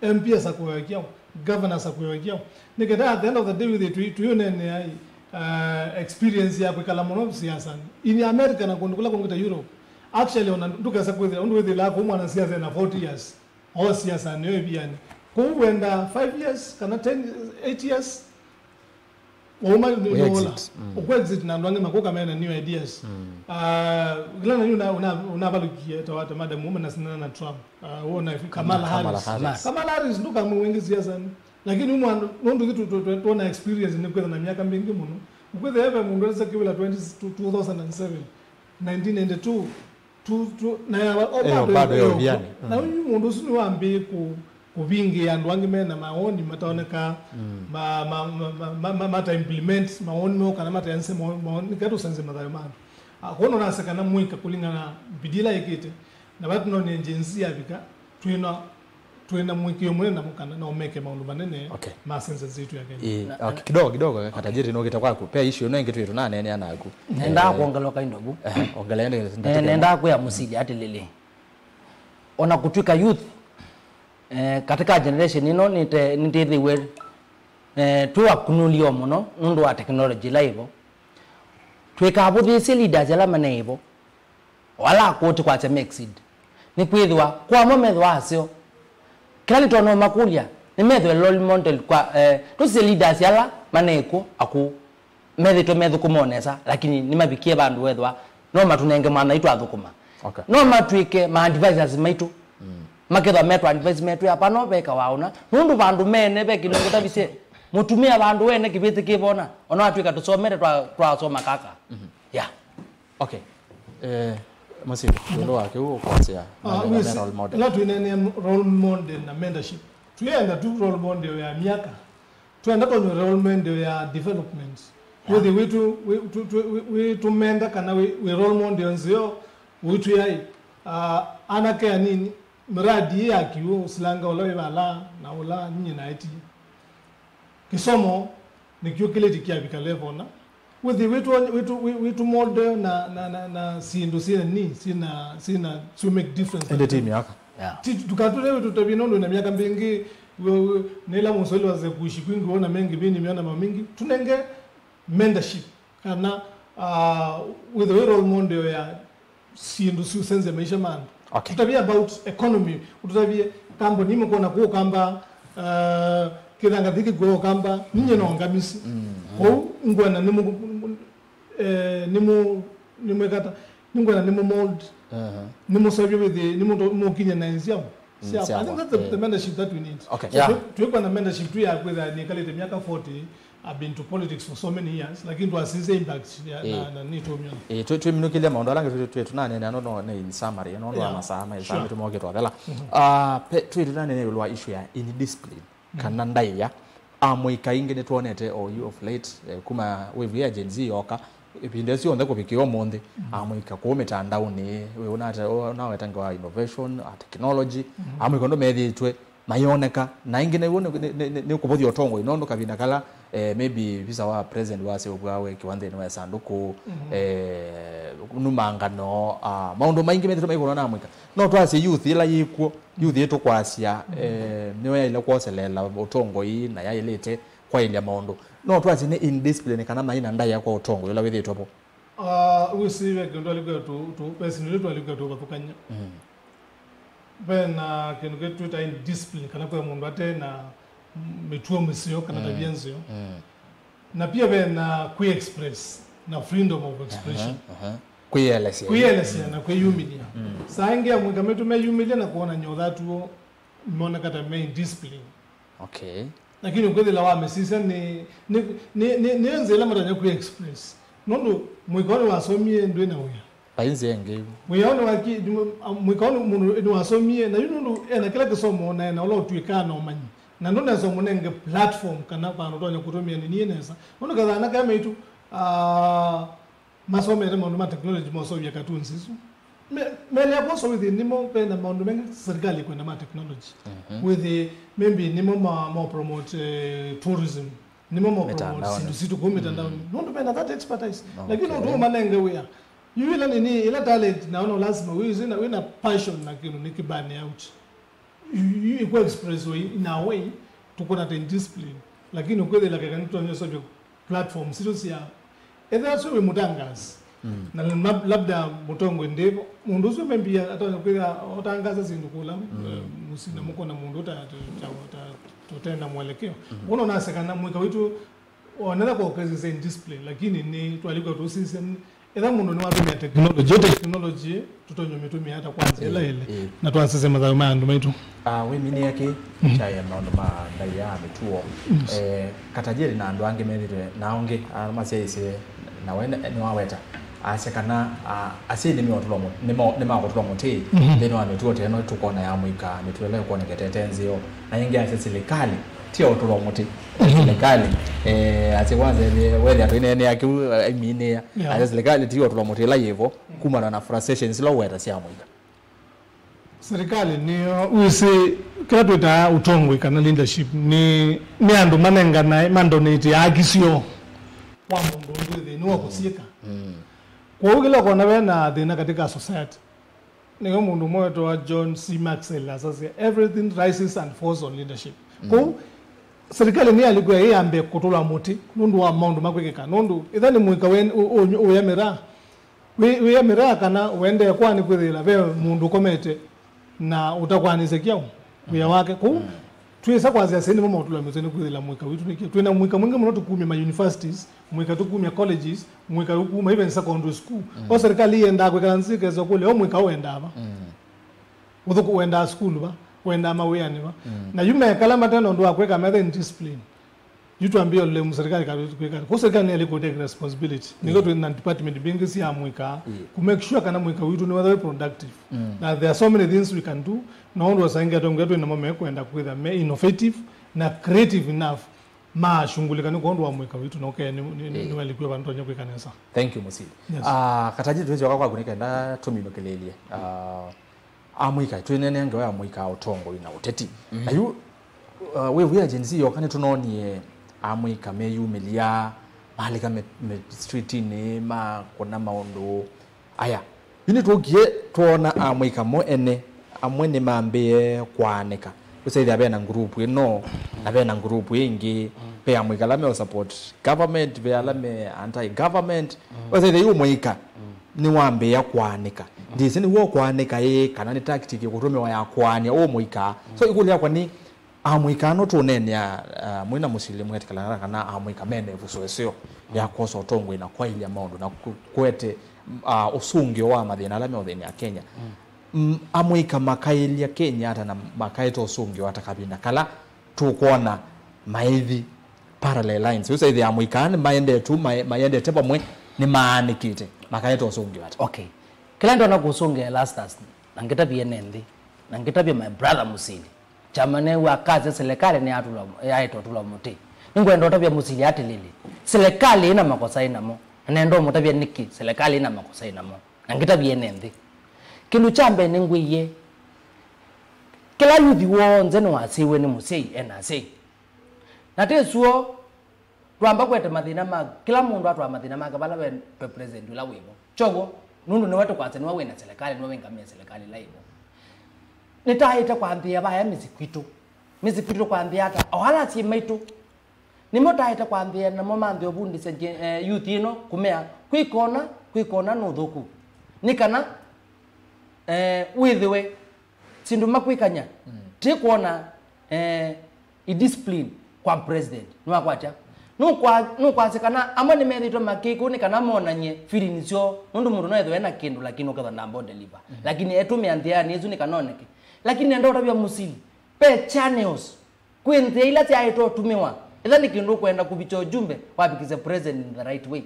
M P asakũĩwa kyaũ, governor asakũĩwa kyaũ. Nĩ kenda at the end of the day wĩthĩe tũi-, tũiũneenea, uh, experience ya kwĩkala mũno siasanĩ. In America na kũndũ kũla kũngĩ ta Europe, actually ona ndũkesa kwĩthĩa, ũndũ wĩthĩlaa kũu mwana siasa ena forty years, o siasa nĩyo ĩvianĩ. Kũu wenda five years, kana ten, eight years, wauma nĩ, nĩ ũkũ-exit. Mm. Ũkũ-exit na andũ angĩ makũka mena new ideas. Mm. Ah, kĩla na yu na, una, unavalũkie ta wata madam woman na sinana na Trump. Ah, wona Kamala Harris. Kamala Harris. Kamala Harris ndũkamwĩw'e ĩngĩ siasanĩ. Lakini ũmwe andũ, nũndũ ithu tu, tu, tu, twona experience nĩ kwĩtha na myaka mingĩ mũno. Ũkwĩthĩa ve mũndũ alisa kĩwĩla twenty, two thousand and seven, nineteen ninety-two, tu, tu, na ya, o, eh, bado, bado yo, yo, viani. Na, mm, ũyu mũndũ ũsu nĩwambĩĩe kũ-, kũvingĩĩa andũ angĩ mena mawoni mataonekaa, mm, ma, ma, ma, mata implement mawoni meo kana mataense mawoni, mawoni, nĩkenda tũsenzye mathayũ ma andũ. Ah, kwoou no nasye kana mũika kũlingana na bidii ĩla ĩkĩte, na vala tũnonie Gen Z yavika, twĩna twĩ na mũĩkĩĩo mũnene namo kana no meke maũndũ manene Okay. ma census yitũ ya Kenya. Ĩĩ, Na- okay, kidogo kidogo, Katajiri, nũkĩte kwaku. Pe issue ĩno ĩngĩ twĩ tũnaneenea naku. Nendaa Eh, kwongela o kaindovu. Eh, ongelea ndagĩka- Eh, ndagĩka ĩmwe. Nendaa kwĩa mũsili atĩlĩlĩ. Ona kũtw'ĩka youth, eh, katika generation ĩno nĩte- nĩtĩthĩwe eh, twĩ wakunulio mũno nũndũ wa technology ĩla ĩvo. Twĩkavũthĩĩsye leaders ala manaĩ vo, o ala akũũ ti kwasya me exceed. Nĩkwĩthĩwa kwa amwe methĩwa aseo. Kĩla nĩtonya ũmakũlya, nĩmethĩwe role model kwa, eh, tũsisye leaders ala manaĩ kw'o akũũ. Methĩtwe methũkũma o nesa, lakini nĩmavikie vandũ wethĩwa no matũnenge mwana aitũ athũkũma. Okay. No matw'ĩke ma advisors maitũ. Makethwa metwa advice metwĩa, "Hapana, veka wa ũna." Nũndũ vandũ mene ve kĩndũ ngũtavisye. Mũtumĩa vandũ wene kĩvĩtĩ kĩvona. Ona watw'ĩka tũsomete twa- twasoma kaka. Yeah. Okay. Eh, Masinde, ĩũlũ wa kĩu ũkwasya Ah, mathĩna wĩsĩ, me role model. Ĩla twĩneenea role model na mentorship, twĩenda tu role model ya myaka. Twenda tonywe role model ya development. Yeah. Wĩthĩ wĩtũ wĩ- tu- tu- wĩ- wĩtũmenda kana wĩ wĩ role model nzeo wĩtwĩai. Ah, anake anini, miradi ĩ ya kiw'ũ, silanga ũla wĩ vala na ũla nyie naetie. Kĩsomo nĩkyo kĩlĩti kĩavika level na wĩthĩ wĩtũ wĩtũ wĩ- wĩtũ model na na na, na syĩndũ syĩ nini syĩna syĩna syũ make difference. Ĩndĩ ti myaka. Yeah. Ti- tukatũle tũtavye nũndũ na myaka mbingĩ we- we- nĩla mũsweli wa zekushi kwingi wona mengi vini miona mamingi tunenge mentorship kana uh, with a role model ya syĩndũ siũsenzya maisha ma andũ. Okay. Tũtavye about economy, tũtavye kambuni imwe kona kũkamba uh, kĩthanga thiki kũkamba ninye no ngamisi. Kwoou ngwena nĩ mũ- eh, nĩ mũ- nĩ mwekata nĩ ngwena nĩ mũ mold. Nĩ mũsavye wĩthĩ nĩ mũkinya na nziao. Mm, I think that's the, the mentorship that we need. Okay. So, yeah. Twi- twĩkwa na mentorship tu ya kwĩtha nĩkalĩte myaka forty. I've been to politics for so many years, lakini twasisya impact ya, eh, na, na nĩtũmyona. Eh, twi- twiminũkĩlya maũndũ ala angĩ twi- twi- tũnaneenea no no nĩ in summary no no. Yeah. Masaa ma sure. Tũmoke twathela. Ah, pe- twi- tũnaneenea ĩũlũ wa issue ya indiscipline kana ndaĩa. Amũika aingĩ nĩtwonete o yu of late, eh, kuma wave ya Gen Z yoka, ĩvinda ĩsu yonthe kũvikĩa ũmũnthĩ, amũika kũu mĩtandaonĩ, wĩ ũnate- ũnaweta ngewa innovation, uh, technology, amũika ũndũ methĩĩtwe mayoneka, na aingĩ nĩw'o nĩ- nĩ- nĩ- nĩ- nĩkũvũthya ũtongoi, nũndũ kavinda kala, eh, maybe visa wa president waseũvw'a wekĩwa nthĩnĩ wa ĩsandũkũ, eh, numangano, ah, maũndũ maingĩ methĩĩtwe maikũnwa na amũika. No twasye youth ĩla yĩkw'o, youth ĩtũkwasya, eh, nĩyo yaĩle kwoseleela ũtongoi na yaĩlĩte kwaĩlya maũndũ. No twasye nĩ indiscipline kana maĩ na ndaĩa kwa ũtongoi ũla wĩthĩĩtwe vo. Ah, wĩsĩ ve kĩndũ twalikwĩa tũ- tũ- ve syĩndũ ila twalikwĩa tũvathũkany'a. Ve na kĩndũ kĩ twĩta indiscipline kana kwĩ mũndũ ate na mĩtuo mĩseo kana tavia nzeo. Na pia ve na kwĩ express na freedom of expression. Aha. Kwĩyelesya. Kwĩyelesya na kwĩyumĩlya. Saa ingĩ amũika maitũ meyumĩlya na kwonany'a ũthatuo moneka ta me indiscipline. Okay. Lakini ũkwĩthĩla wamĩsisya nĩ nĩ nĩ nĩ nĩ nzĩa ĩla matonya kwĩ express. Nũndũ mũika ũyũ nĩwasomie ndwĩ na wĩa. Vai nzĩa ĩngĩ. Wĩa ũyũ nĩwaki- mũika ũyũ mũndũ nĩwasomie na yu nũndũ ena kĩla kĩsomo na ena ũla ũtw'ĩkaa na ũmanyi. Na ndũnesa ũmũnenge platform kana vandũ ũtonya kũtũmĩa nini nesa. Nũndũ kathaana kea maitũ ah, masomete maũndũ ma technology mosovya cartoons isu. Me- melea kwosa wĩthĩ nĩmo vena maũndũ mengĩ serikali kwenda ma technology. Wĩthĩ maybe nĩmo ma, ma promote eh, tourism, nĩmo ma promote Mitandaoni. Syĩndũ sitũ kũu mĩtandaoni nũndũ mena that expertise. Lakini ũtũ manenge wĩa yu ila nini ila talent naona lazima wĩsĩ na wĩna passion na kĩndũ nĩ kĩbane out. Yu- yu- ĩkũ express way in a way tũkona ta indiscipline. Lakini ũkwĩthĩla keka nĩtũtonyesovya platform sitũ sya ethĩwa syo wĩ mũtangaasi na lab- labda mũtongoi ndĩvo mũndũ ũsu maybe atonya kwĩthĩa ũtangaasa syĩndũ kũla eh, mũsyĩ na mũkona mũndũ ũta- ũta- ũta- ũte na mwelekeo. Wona ũnasya kana mũika witũ onetha kwa ũkesisya indiscipline lakini nĩ twalikwa tũsisya. Etha mũndũ nĩwatũmĩa technology, ĩyo technology tũtonya ũmĩtũmĩa ata kwa nzĩa ĩla ĩlĩ, na twasisya mathayũ ma andũ maitũ. Ah, wĩminĩe kĩ kyaĩa maũndũ ma ndaĩa ya mĩtuo. Eh, Katajiri na andũ angĩ methĩtwe na angĩ ala masyaĩĩsye na we nĩ- nĩwaweta asya kana ah, asyai nĩmeũtũlwa mũ- nĩma- nĩmakũtũlwa mũtĩ nthĩnĩ wa mĩtuo ta ĩno tũkona ya mũika mĩtuo ĩla ĩkwonekete ĩte nzeo. Na ĩngĩ asya silikalĩ ti ya ũtũlwa mũtĩ. Silikalĩ eh, asya kwanza wethĩa tũineenea kĩu aiminĩa. Yeah. Asya silikalĩ ti ya ũtũlwa mũtĩ ĩla yĩvo kumana na frustrations ila ũweta sya mũika. Serikali nĩyo wĩsĩ kĩla twĩtaa ũtongoi kana leadership nĩ, nĩ andũ manenganae mandonate haki syoo kwa mũndũ ũndũ thĩnĩ wa kũsyĩka. Kwoou kĩla ũkona ve na thĩna katika society, nĩyo mũndũ ũmwe wĩtawa John C. Maxwell asasya, "Everything rises and falls on leadership." Kwoou serikali nĩyalĩkwĩa yĩyambe kũtũla mũtĩ nũndũ wa maũndũ makwĩkĩka, nũndũ ĩtha nĩ mũika wĩ- ũ- ũ- ũya mĩraa, wĩ- wĩya mĩraa kana ũendee kwa nĩ kwĩthĩla ve mũndũ ũkomete na ũtakwanĩsya kyaũ wĩa wake. Kwoou twĩsa kwasya asyai nĩmo maũtũla mĩtwe nĩ kwĩthĩla mũika witũ nĩkĩ. Twĩna mũika mwingĩ mũno tũkumya ma universities, mũika tũkumya colleges, mũika tũkuma even secondary school. O serikali yendaa kwĩkala nzĩ kesa kũlya o mũika ũendaa va? Ũthũku wendaa sukulu va? Wendaa mawĩanĩ va? Na yu mekala mate na ũndũ wa kwĩka methe indiscipline. Yu twambie lemu serikali ka kwĩka. Kwa serikali nĩ kũ take responsibility. Nĩko twĩ na department mbingĩ sya mũika ku make sure kana mũika witũ nĩ wetha wĩ productive. Na there are so many things we can do. Na ũndũ wasangia tongia twĩ namo mekwenda kwĩtha me innovative na creative enough. Mashungulika nĩ kwondũ wa mũika witũ na ũkee nĩ- nĩ- nĩ- nĩwalikwia vandu tonya kwĩka nesa. Thank you, Musili. Yes. Ah, Katajĩ, twĩsyoka kwaku nĩ kenda tũminũkĩlĩlye. Ah, amũika, twĩneenea ngewa ya mũika, ũtongoi na ũteti. Na yu, uh, wĩvu ya Gen Z yoka nĩtũnoonie amũika meyumĩlya, malika me, me streetinĩ, makũna maũndũ. Aya, yu nĩtwũkie twoona amũika mo ene, amwe nĩmambĩĩe kwaanĩka. Ũsaithĩa ve na ngurupu ĩno, na ve na ngurupu ĩngĩ, ve amũika ala me support government, ve ala me anti government. Ũsaithĩa yu mũika nĩwambĩĩa kwaanĩka. Ndĩsĩ nĩw'o kwaanĩka ĩ, kana nĩ tactic ĩkũtũmĩwa ya kwaanĩa ũ mũika. So, ĩkũlyo yakwa nĩ, amũika ano tũneenea, uh, mwĩ na Musili mwetĩkĩlana kana amũika mena ĩvuso ĩseo ya kwosa ũtongoi na kwaĩlya maũndũ na ku- kũete, uh, ũsũngĩo wa mathĩna ala meũthĩnĩa Kenya. Mm, amũika makaĩlya Kenya ata na makaete ũsũngĩo ata kavinda kala tũkwona maithi parallel lines? Ũsaithĩa amũika nĩ maendetũ, mae- maendete vamwe, nĩ maanĩkĩte, makaete ũsũngĩo ata? Okay. Kĩla ndona kũsũngĩa Erastus, na ngĩtavya ene nthĩ, na ngĩtavya my brother Musili. Kyama nĩw'a akasya silikalĩ nĩyatũlwa- yaĩtwe ũtũlwa mũtĩ. Nĩngwenda ũtavya Musili atĩlĩlĩ, silikalĩ ĩna makosa ĩnamo, na nenda ũmũtavya nĩkĩ silikalĩ ĩna makosa ĩnamo, na ngĩtavya ene nthĩ. Kĩndũ kya mbee nĩngwĩie, kĩla yuthi w'onthe nĩwasĩiwe nĩ mũsyai ena asyai. Na tĩsuo, twamba kwete mathĩna ma, kĩla mũndũ atwaa mathĩna make vala ve, ve president ũla wĩvo. Kyovo, nũndũ nĩwe tũkwasya nĩwe wĩna silikalĩ, nĩwe wĩngamĩe silikalĩ ĩla ĩvo. Nĩtaĩte kwambĩĩa vaya mĩsyĩ kwitũ. Mĩsyĩ kwitũ kwambĩĩa ata? O ala asyai maitũ. Nĩmo taĩte kwambĩĩa namo manthĩ ũvundĩsya nje- eh, youth ĩno kũmea, kwĩkona, kwĩkona nũthũku. Nĩ kana, eh, wĩthĩwe syĩndũ makwĩkany'a, ti kwona, eh, i discipline kwa president. Nĩwakwatya? Nũkwa- nũkwasya kana amwe nĩmethĩĩtwe makĩkũ nĩ kana monany'e feelings syoo, nũndũ mũndũ no ethĩwe ena kĩndũ lakini ũkethwa ndamba deliver. Lakini etũmĩa nthĩanĩ ĩsu nĩ kana oneke. Lakini nenda ũtavya Musili, ve channels, kwĩ nthĩa ila syaĩtwe ũtũmĩwa. Ĩtha nĩ kĩndũ ũkwenda kũvikya ũjumbe, wavikisye president in the right way.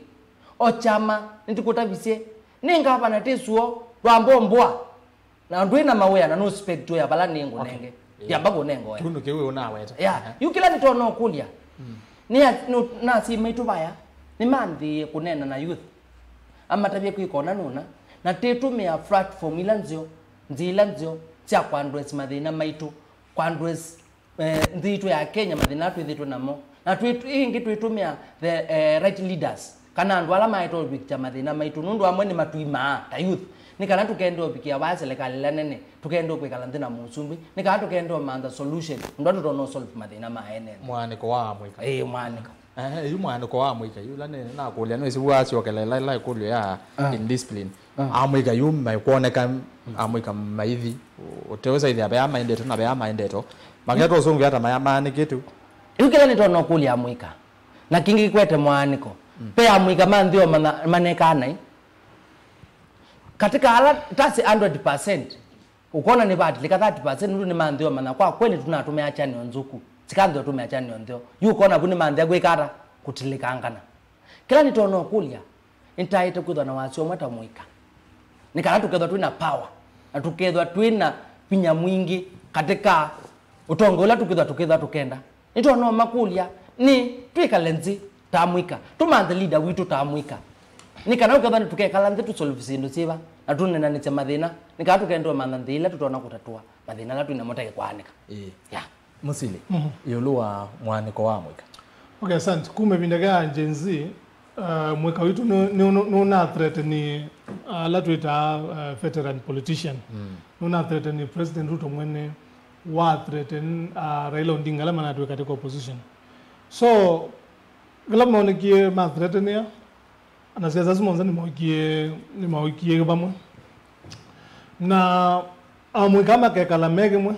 O kyama, nĩtũkũtavisye, nĩ ngavana tĩsuo, ndwamba ũmbũa. Na ndwĩ na mawĩa na nũ spec tu ya vala nĩ ngũnenge. Okay. Ndiamba kũnenga oya. Kĩndũ kĩu ũnaweta. Yeah. Aha. Yu kĩla nĩtona ũkũlya. Nĩ ya- nũ- na asyai maitũ vaya nĩmanthĩĩe kũneena na youth. Amatavye kwĩkona nũna na tĩtũmĩa platform ila nzeo, nzĩa ila nzeo sya kũ address mathĩna maitũ, kũ address, eh, nthĩ itũ ya Kenya, mathĩna ala twĩthĩtwe namo. Na twĩ- ĩngĩ twĩtũmĩa the, eh, right leaders, kana andũ ala maĩtwe ũvikya mathĩna maitũ, nũndũ amwe nĩmatũimaa ta youth, nĩ kana tũkende ũvikĩa vaa silikalĩ ĩla nene, tũkende kwĩkala nthĩ na mũsumbĩ, nĩ kana tũkende ũmantha solution, ũndũ tũtonya solve mathĩna ma ene nthĩ. Mwanĩko wa amũika. Ĩĩ, mwanĩko. Eh, yu mwanĩko wa amũika, yu la nĩ nakũlya nĩ sivu asyokela ila ila ĩkũlyo ya indiscipline. Amũika yu maikwoneka, amũika maithi, ũteũsaithĩa vea maendetwe na vea maendetwe. Maketwa ũsũngĩo ata maya maanĩkĩtwe. Yu kĩla nĩtona ũkũlya amũika, na kĩngĩ kĩkwete mwaanĩko. Ve amũika ma nthĩ o mana- manekaa naĩ. Katika ala tasi hundred percent, ũkona nĩvatilĩka thirty percent nũndũ nĩmanthĩwa mana kwa kweli tũnatũmĩa channel nzũku. Sikanthĩwa tũmĩa channel ntheo. Yu ũkona vu nĩmanthĩa kwĩka ata? Kũtilĩkangana. Kĩla nĩtonya ũkũlya, nĩtaĩte kwĩthwa na wasya ũmwe ta mũika. Nĩ kana tũkethwa twĩ na power, na tũkethwa twĩ na vinya mwingĩ katika ũtongoĩ ũla tũkethwa tũkethwa tũkenda. Nĩtonya ũmakũlya, nĩ twĩkale nzĩ ta amũika, tũmanthe leader witũ ta amũika. Nĩ kana ũkethwa nĩtũkekala nthĩ tũsolve syĩndũ syĩva, na tũnenanĩsya mathĩna, nĩ kana tũkendwa mantha nthĩ ila tũtonya kũtatũa mathĩna ala twĩ namo ũteke kwaanĩka. Ĩĩ. Yeah. Mũsili, ĩũlũ wa mwaanĩko wa amũika. Okay, asante. Kuma ĩvinda ya Gen Z, uh, mũika witũ nũ- nũ- nũ- nũna threaten ala twĩtaa, uh, veteran politician. Nũna threaten President Ruto mwene, wa threaten, uh, Raila Odinga ala manatwĩ katika opposition. So, kĩla maonekie ma threaten ya, anasiasa asu monthe nĩmokie nĩmaokie vamwe. Na amũika makekala me kĩmwe,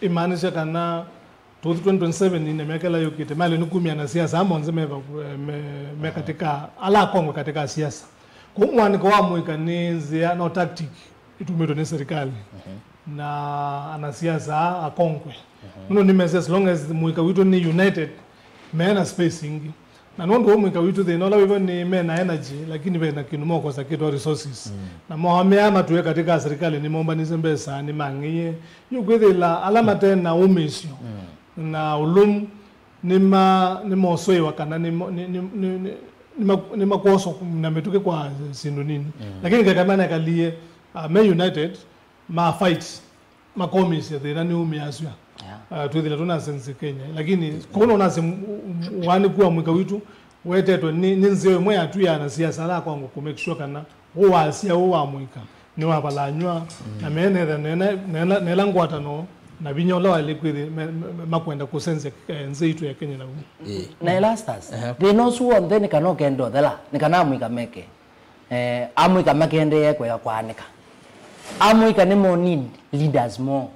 imaanisha kana twenty twenty-seven nĩ mĩaka ĩla yũkĩte, maĩle nĩ kumya anasiasa aa monthe me, me, me katika, ala akongwe katika siasa. Kũu mwanĩko wa mũika nĩ nzĩa, no tactic ĩtumĩtwe nĩ serikali na anasiasa aa akongwe. Nũndũ nĩmesĩ as long as mũika witũ nĩ united, mena space ingĩ. Na nũndũ ũmwĩka witũ thĩna ũla wĩvo nĩ mena energy, lakini vena kĩndũ mokosa kĩtwa resources. Na moamea matũe katika serikali nĩmombanĩsye mbesa, nĩmang'ĩie. Yu kwĩthĩla ala mate na ũmĩsyo na ũlũmu nĩma- nĩmosũĩwa kana nĩmo- nĩ- nĩ- nĩ- nĩ- nĩma- nĩmakwosa na mĩtũkĩ kwa syĩndũ nini. Lakini keka manekalie, uh, me united, ma fight, makomisye thĩna nĩ umĩasya. Yeah. Uh, twĩthĩla tũna sense Kenya. Lakini kũu nonasya wanĩku wa mwĩka witũ wetetwe nĩ, nĩ nzĩa ĩmwe ya tu ya anasiasa ala akongwe kũ make sure kana ũwasya ũũ wa mwĩka nĩwavalanywa na menetha nena- nela- nela ngwatano na vinya ũla waĩle kwĩthĩ me- me- me- makwenda kũsenzya, eh, nzĩa itũ ya Kenya naw'o. Ĩĩ. Na Erastus, thĩna ũsu w'onthe nĩ kana ũkenda ũthela, nĩ kana amũika meke. Eh, amũika makendee kweka kwaanĩka. Amũika nĩmo need leaders moo.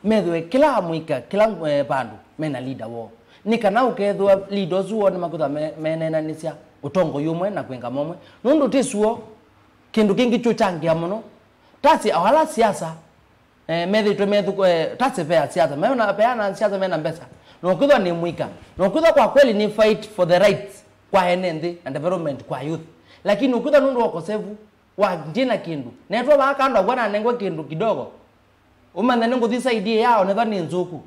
Methĩwe kĩla amũika, kĩla, eh, vandũ mena leader woo. Nĩ kana ũkethĩwa leader ũsu woo nĩmakwĩthwa me- meneenanĩsya ũtongoi ũmwe na kwĩngama ũmwe. Nũndũ tĩsuo, kĩndũ kĩngĩ kyũkyangĩa mũno. Tasi awala siasa, eh, methĩtwe methũkũ- eh, tasi vea siasa, meona peana siasa mena mbesa. Na ũkwĩthwa nĩ mũika. Na ũkwĩthwa kwa kweli nĩ fight for the rights kwa ene nthĩ na development kwa youth. Lakini ũkwĩthwa nũndũ wa ũkosevu wa ndĩ na kĩndũ. Netwa vaa kando akw'a nanengwa kĩndũ kidogo. Ũmanya nĩ ngũthi side ĩĩ yao, nethwa nĩ nzũku.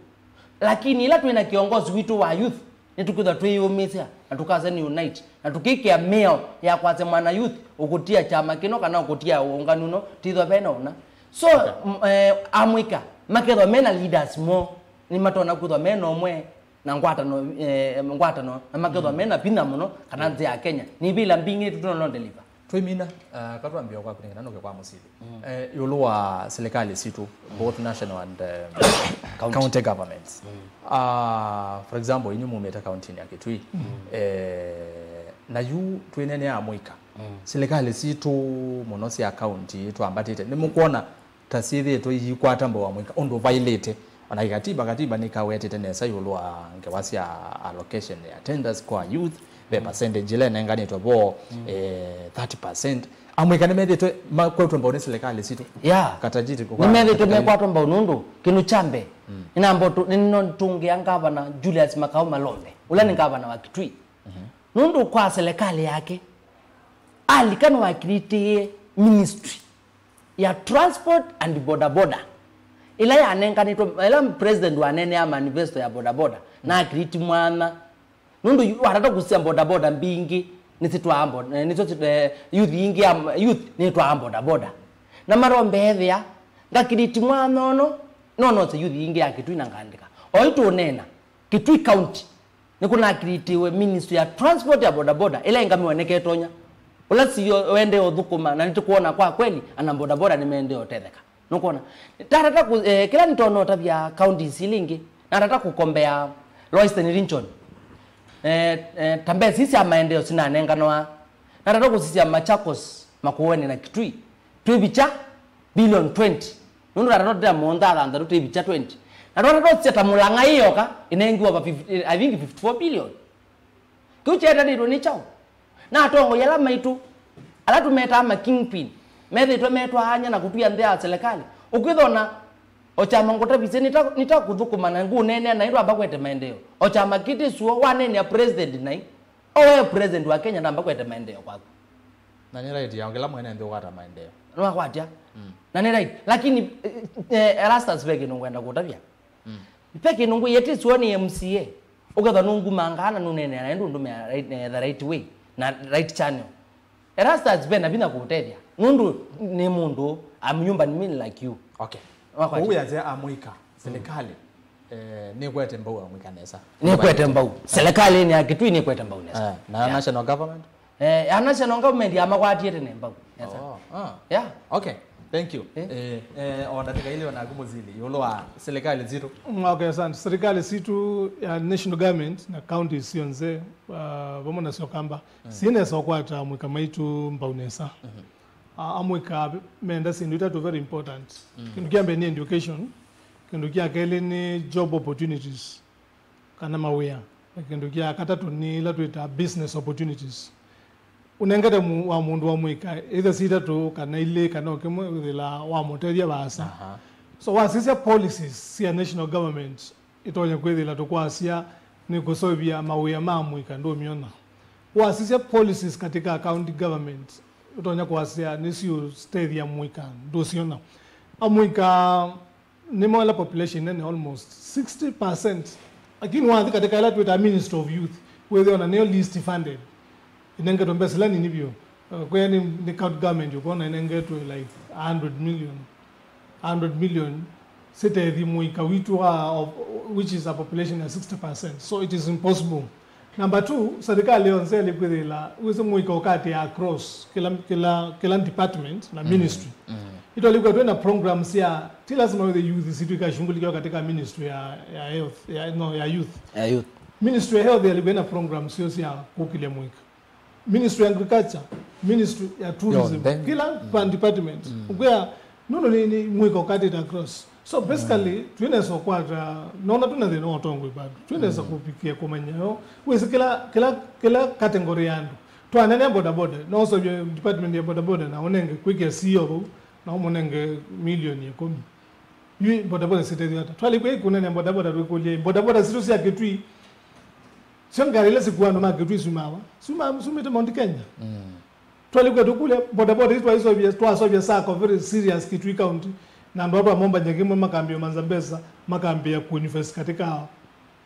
Lakini ĩla twĩ na kĩongosi witũ wa youth, nĩtũkwĩthwa twĩyũmĩsya, na tũkasa nĩ unite, na tũkĩkĩa mĩao ya kwasya mwana youth, ũkũtia kyama kĩno kana ũkũtia ũnganu no, tithwa vena ũna. So, m- eh, amũika, makethwa mena leaders moo, nĩmatonya kwĩthwa mena ũmwe na ngwatano, eh, ngwatano, na makethwa mena vinya mũno, kana nzĩa ya Kenya nĩvĩla mbingĩ tũtonya deliver. Twaimina, uh, katwambia kwaku nĩ kana nũke kwa Mũsili. Eh, ĩũlũ wa serikali sitũ, both national and, um, county governments. Uh, for example, inyu mumĩte kauntinĩ ya Kitui. Eh, na yu twĩnenea amũika. Serikali sitũ mũno sya kaunti twambatĩte. Nĩmũkwona ta syĩthĩĩtwe iikwata mbau amũika ũndũ vailĩte. Ona kikatiba, katiba nĩkawetete nesa ĩũlũ wa ngewa sya allocation ya tenders kwa youth, ve percentage ĩla ĩnenganĩtwe vo, eh, thirty percent. Amũika nĩmethĩĩtwe makwetwe mbau nĩ serikali sitũ. Yeah. Katajiti kwa- nĩmethĩĩtwe katika- mekwatwa mbau nũndũ kĩndũ kya mbee, nĩnamba ũtũ- nĩnotũngĩa ngavana Julius Makau Malombe, ũla nĩ ngavana wa Kitui. Nũndũ kwa serikali yake, alika nĩwakirĩtĩe ministry ya transport and bodaboda, ĩla yanenganĩtwe, ĩla president waneenea manifesto ya bodaboda, na akiriti mwana. Nũndũ yu- watata kũsisya bodaboda mbingĩ, nĩsitwaa bo- eh, nĩsyo sit- eh, youth ingĩ ya youth nĩtwaa bodaboda. Na Malombe ethĩa, ngakiriti mwana ũno, nonose youth ingĩ ya Kitui na ngandĩka. Oyu tũneena, Kitui County, nĩkũnakiritiwe ministry ya transport ya bodaboda, ĩla ĩngamiwa nĩ Ketonya. Ũla sio wendee ũthũkũma, na nĩtũkwona kwa kweli, ana bodaboda nĩmendee ũtetheka. Nũkwona? Tatata kũ- eh, kĩla nĩtona ũtavya counties ili ingĩ, natata kũkombea Lower Eastern Region. Eh, eh, ta mbesa ii sya maendeeo sinanenganwa, natata kũsisya Machakos, Makueni na Kitui. Twĩvikya billion twenty. Nũndũ tata tũtea mũonza thanthatũ twĩvikya twenty. Na twata twosisya ta Mũlang'a ĩyoka, ĩnengiwe over fifty, I think fifty-four billion. Kĩu kyetanĩtwe nĩ kyaũ? Na atongoi ala maitũ, ala tũmetaa ma kingpin, methĩĩtwe metwaany'a na kũtwia nthĩ ya serikali. Ũkwĩthona o kyama ngũtavisye nĩta, nĩta kũthũkũma na ngũneenea na ĩndwamba kwete maendeeo. O kyama kĩtĩ suo, waneenea president nai, o we president wa Kenya ndamba kwete maendeeo kwaku. Na nĩ right ya kĩla mwene nthĩ ũkwata maendeeo. Nĩwakwatya. Na nĩ right. Lakini, eh, eh, Erastus ve kĩndũ ngwenda kũtavya. Ve kĩndũ ngwĩie tĩ sure nĩ M C A. Ũkethwa nũngumangaa na nũneenea na ĩndũ ndũmĩa right, eh, the right way. na right channel. Erastus ve na vinya kũũtethya nũndũ nĩ mũndũ, I'm human being like you. Okay. Wakwata. Kũu yasya amũika, serikali eh, nĩkwete mbau amũika nesa. Nĩkwete mbau. Serikali nĩ ya Kitui nĩkwete mbau nesa. Eh, na national government? Eh, ya national government yamakwatie tene mbau nesa. Oh, ah. Yeah. Okay, thank you. Eh? Eh, eh, o ndatĩka ilĩ onaku Mũsili, ĩũlũ wa serikali zitũ. Mm, okay, asante. Serikali situ ya national government na counties syonthe uh, vamwe na syokamba sinesa ũkwata amũika maitũ mbau nesa. Ah, amũika menda syĩndũ itatũ very important. Kĩndũ kya mbee nĩ education, kĩndũ kya kelĩ nĩ job opportunities kana mawĩa, na kĩndũ kya katatũ nĩ ila twĩtaa business opportunities. Ũnengete mu- wa mũndũ wa mũika either si itatũ kana ilĩ kana o kĩmwe wĩthĩla wamũtethya vaasa. Aha. So wasisya policies sia national government itonya kwĩthĩla tũkwasya nĩ kũseũvya mawĩa ma mũika ndũmyona. Wasisya policies katika county government ũtonya kwasya nĩsiũtethya mũika ndũsyona. Amũika nĩmo ĩla population nene almost sixty percent, lakini wathi katika ĩla twĩtaa Ministry of Youth wĩthĩwa na nĩyo least funded, ĩnengetwe mbesa ila nini vyũ. Uh, kwĩa nĩ, nĩ county government ũkwona ĩnengetwe like a hundred million, a hundred million sitethi mũika witũ wa of, which is a population ya sixty percent, so it is impossible. Number two, serikali yonthe ĩlĩ kwĩthĩla wĩsĩ mũika ũkatĩa across kila, kila, kila department na ministry. Itwalikwa twĩ na programs ya ti lazima wĩthĩ youth situ ikashughulikiwa katika ministry ya, ya health ya, no, ya youth. Ya youth. Ministry ya health yalikuwa na programs sio sia kũkĩlya mũika. Ministry ya agriculture, ministry ya tourism, Yonthe. Kila pan department ukwĩa nũndũ nĩ, nĩ mũika ũkatĩte across. So basically twĩnesa ũkwata, nona twĩna thĩna wa ũtongoi bado, twĩnesa kũvikia kũmanya yo wĩsĩ kila, kila, kila category ya andũ. Twanene bodaboda, no ũseũvye department ya bodaboda na ũnenge kwĩkĩa C E O vau na ũmũnenge milioni ĩkũmi. Yu bodaboda sitethio ata? Twalĩkw'a ĩkunene bodaboda twĩkũlya, bodaboda sitũ sya Kitui, syo ngalĩ ila sikuaa andũ ma Kitui sumawa, suma, sumĩte Mount Kenya. Twalĩkw'a tũkũlya bodaboda isu twaisovya, twasovya sacco very serious Kitui County, na andũ atwa mombanya kĩmwe makambĩa manza mbesa, makambĩa kuinvest katika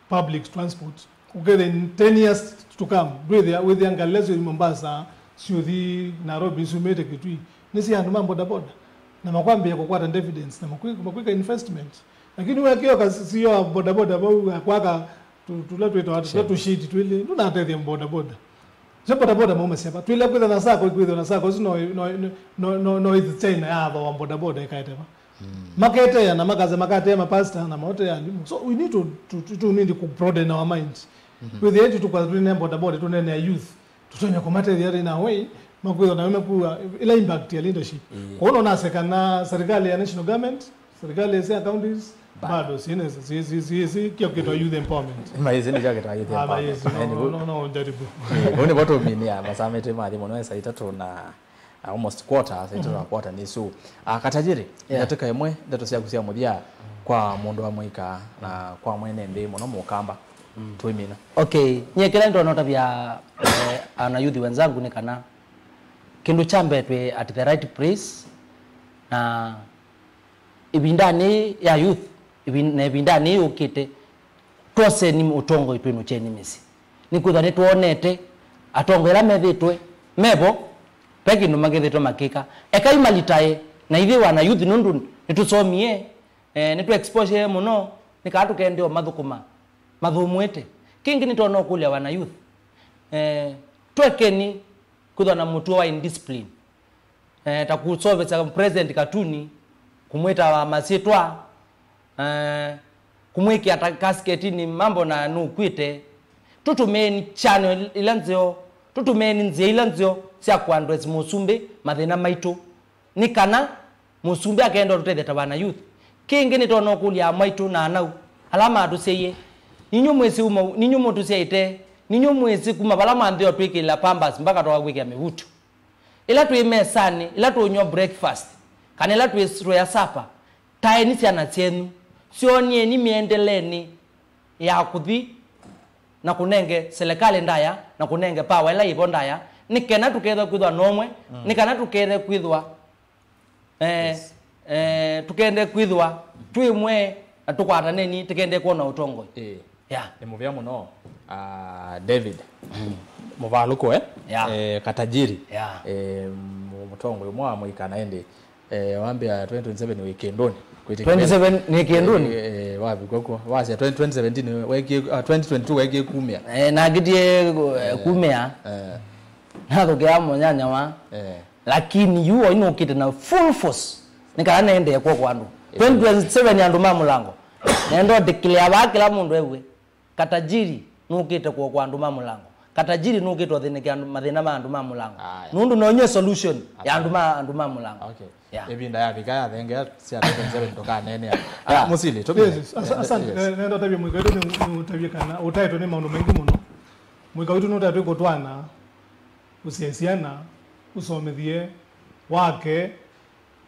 public transport. Ũkethĩa in ten years to come, ndwĩthĩa, wĩthĩa ngalĩ ila syũthi Mombasa, syũthi Nairobi, sumĩte Kitui, nĩ sya andũ ma bodaboda, na makwambĩĩa kũkwata dividends na makwĩ- makwĩka investment. Lakini wekĩoka sio bodaboda vau akwaka tu- tula twĩtawa tula tushiti twĩlĩ, ndũnatethya bodaboda. Sio bodaboda maumasya va twĩlĩ kwĩthĩa na sacco, kwĩthĩa na sacco isu no, no, no, no, no ithi China ya athoa bodaboda ĩkaete va. Maketea na makaza makatea mapasta na maotea alimu. So we need to, to, to, to need to broaden our minds. With the end tukwatha tunene bodaboda, tunene youth, tutonya kũmatethya in a way makwĩthwa nayo mekuwa ila impact ya leadership. Kwa hiyo naseka na serikali ya national government, serikali ya counties, bado sinesa si si si si kio kitwa youth empowerment. Maĩsĩ nĩ kyo kĩtwa youth Ah, empowerment. yes, no, Yaani, no, no, no, jaribu. Eh, ũu nĩ vo tũminia masaa metĩ mathi mũno, saa itatũ na almost quarter, saa itatũ na quarter nĩ su. Ah, Katajiri, Yeah. Ndatĩka ĩmwe, ndeto syaku sya mũthya kwa mũndũ wa mũika na kwa mwene nthĩ mũno mũkamba. Twĩmina. Okay, nyie kĩla nĩtwona ũtavya eh, ana youth wenzangu nĩ kana kĩndũ kya mbee twĩ at the right place, na ĩvindanĩ ya youth, ĩvin- na ĩvindanĩ yũkĩte, twoseni ũtongoi twĩnũkyeni mĩsyĩ. Nĩkwĩthwa nĩtwonete atongoi ala methĩtwe mevo, ve kĩndũ makethĩtwe makĩka. Ekai malitae na ithyĩ wana youth nũndũ nĩtũsomie, eh, nĩtũ exposure mũno, nĩ kana tũkendeo mathũkũma mathũmũĩte. Kĩngĩ nĩtwona ũkũlya wana youth, eh, twekeni kwĩthwa na mũtuo wa indiscipline. Eh, ta kũsovesya president katuni, kũmwĩta masyĩtwa, eh, kũmwĩkĩa ta kasiketini mambo na nũkw'ĩte. Tũtũmĩeni channel ila nzeo, tũtũmĩeni nzĩa ila nzeo sya kũaddress mũsumbĩ mathĩna maitũ, nĩ kana mũsumbĩ akenda ũtũtethya ta wana youth. Kĩngĩ nĩtona ũkũlya amwaitũ na anau ala matũsyaie, ninyu mwĩsĩ uma, ninyu mũtũsyaĩte, ninyu mwĩsĩ kuma vala mwanthĩwa twĩkĩla pampers mpaka twakwĩkĩa mĩvutu. Ĩla twĩ mesanĩ, ĩla tũũnyw'a breakfast, kana ĩla twĩ- twĩa supper, taeni syana syenyu, syonieni mĩendelenĩ ya kũthi na kũnenge selekalĩ ndaya na kũnenge power ĩla yĩvo ndaya, nĩ kana tũkethwa kwĩthwa nomwe, nĩ kana tũkethe kwĩthwa eh, eh, tũkende kwĩthwa twĩ mwe na tũkwataneni, tũkende kwona ũtongoi. Ĩĩ. Yeah. Nĩ mũvea mũno, ah, David. Mũvalũko, eh? Yeah. Eh, katajiri. Yeah. Eh, mu- mũtongoi ũmwe wa mũika na ĩndĩ, eh, wambĩa twenty twenty-seven wĩ kĩndũnĩ. Kwĩtĩkĩla- Twenty-seven nĩ kĩndũnĩ? Eh, eh, wavikwa kuo. Wasya twenty twenty-seven wekie, ah, twenty twenty-two wekie kumĩa. Eh, nakitie eh, kumĩa. Eh, Nathũkĩa mũnyanya wa. eh. Lakini yu oi nũkĩte na full force. Nĩ kana nendee kuo kwa andũ. Twenty twenty-seven andũ ma mũlango. Nenda declare vaa kĩla mũndũ ew'e. Katajiri nũkĩte kuo kwa andũ ma mũlango. Katajiri nũkĩte ũthĩnĩkĩa andũ- mathĩna ma andũ ma mũlango. Aya. Nũndũ nonye solution ya andũ ma andũ ma mũlango. Okay. Yeah. Ĩvinda yavika ya thengia sya twenty twenty-seven tũkaneenea. Yeah. Mũsili, tũ- Yes, yes. Asa- Asante. Ne- Nenda ũtavye mũika witũ nĩ- nĩ ũtavye kana ũtaĩtwe nĩ maũndũ maingĩ mũno. Mũika witũ nĩ ũtaĩtwe kũtwana, ũsyae syana, ũsomethye, wake,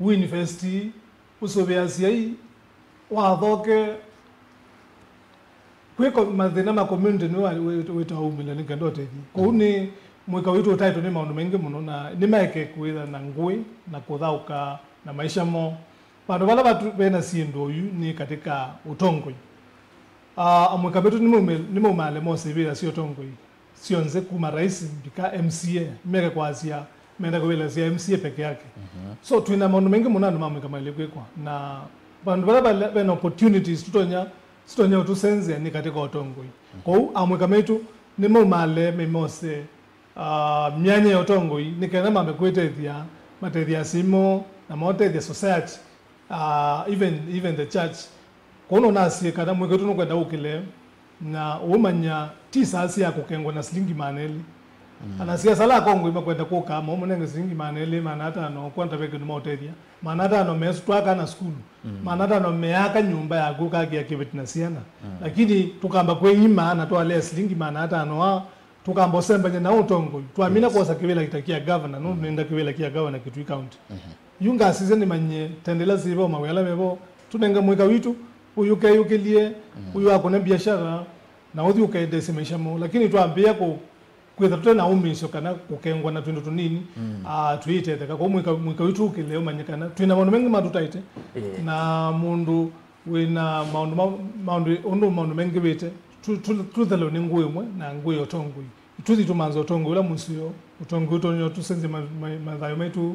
ũinvesti, ũsũvĩe asyai, wathoke, kwĩ ko- mathĩna ma community nĩ wĩtawa umĩle nĩ kenda ũtethye. Kwoou nĩ mũika witũ ũtaĩtwe nĩ maũndũ maingĩ mũno na nĩmaeke kwĩtha na ngũĩ na kũthaũka na maisha moo. Vandũ vala vatu- vena syĩndũ oyu nĩ katika ũtongoi. Ah, amũika metũ nĩmaume- nĩmaumaale mose ivĩla sya ũtongoi syonthe kuma rais mbika M C A meke kwasya menda kũvĩla sya M C A peke yake. So twĩna maũndũ maingĩ mũno andũ ma mũika maĩle kwĩkwa na vandũ vala vale- vena opportunities tũtonya sitonya ũtũsenzea nĩ katika ũtongoi. Kwoou amũika metũ nĩmaumaale memose ah, myanya ya ũtongoi nĩ kana mambe kwĩtethya matethya asyai moo na maũtethya society, ah, even, even the church. Kwoou nonasye kana mũika witũ nũkwenda ũkĩle na ũũmanya ti saa sya kũkengwa na silingi maana elĩ. Ana siasa ala akongoi makwenda kũka maũmũnenge silingi maana elĩ, maana atano kwanta ve kĩndũ maũtethya. Maana atano mesu twaka na sukulu. Maana atano meaka nyũmba yaku ũkakĩa kĩveti na syana. Lakini tũkamba kwĩima na twalea silingi maana atano aa tũkamba ũsembany'a na ũtongoi. Twamina kwosa kĩvĩla kita kĩa gavana, nũndũ nĩenda kĩvĩla kĩa gavana Kitui County. Yu ngasisya nĩmanyie tendela sivo mawĩa ala mevo, tũnenge mũika witũ, ũyũkeyũkĩlye, ũyũ akũne biashara, na ũthi ũkaendesye maisha moo. Lakini twambĩĩa kũ- kwĩtha tũte na ũmĩĩsyo kana kũkengwa na twĩndũ tũnini, ah, tũyĩtetheka. Kwoou mũika, mũika witũ ũkĩle ũmanye kana twĩna maũndũ maingĩ matũtaĩte, na mũndũ wĩna maũndũ ma- maũndũ ũndũ maũndũ maingĩvĩte, tu- tu- tũthelwe nĩ ngũĩ ĩmwe na ngũĩ ya ũtongoi. Tũthi tũmanza ũtongoi ũla mũseo, ũtongoi ũtonya ũtũsenzya ma- ma- mathayũ maitũ,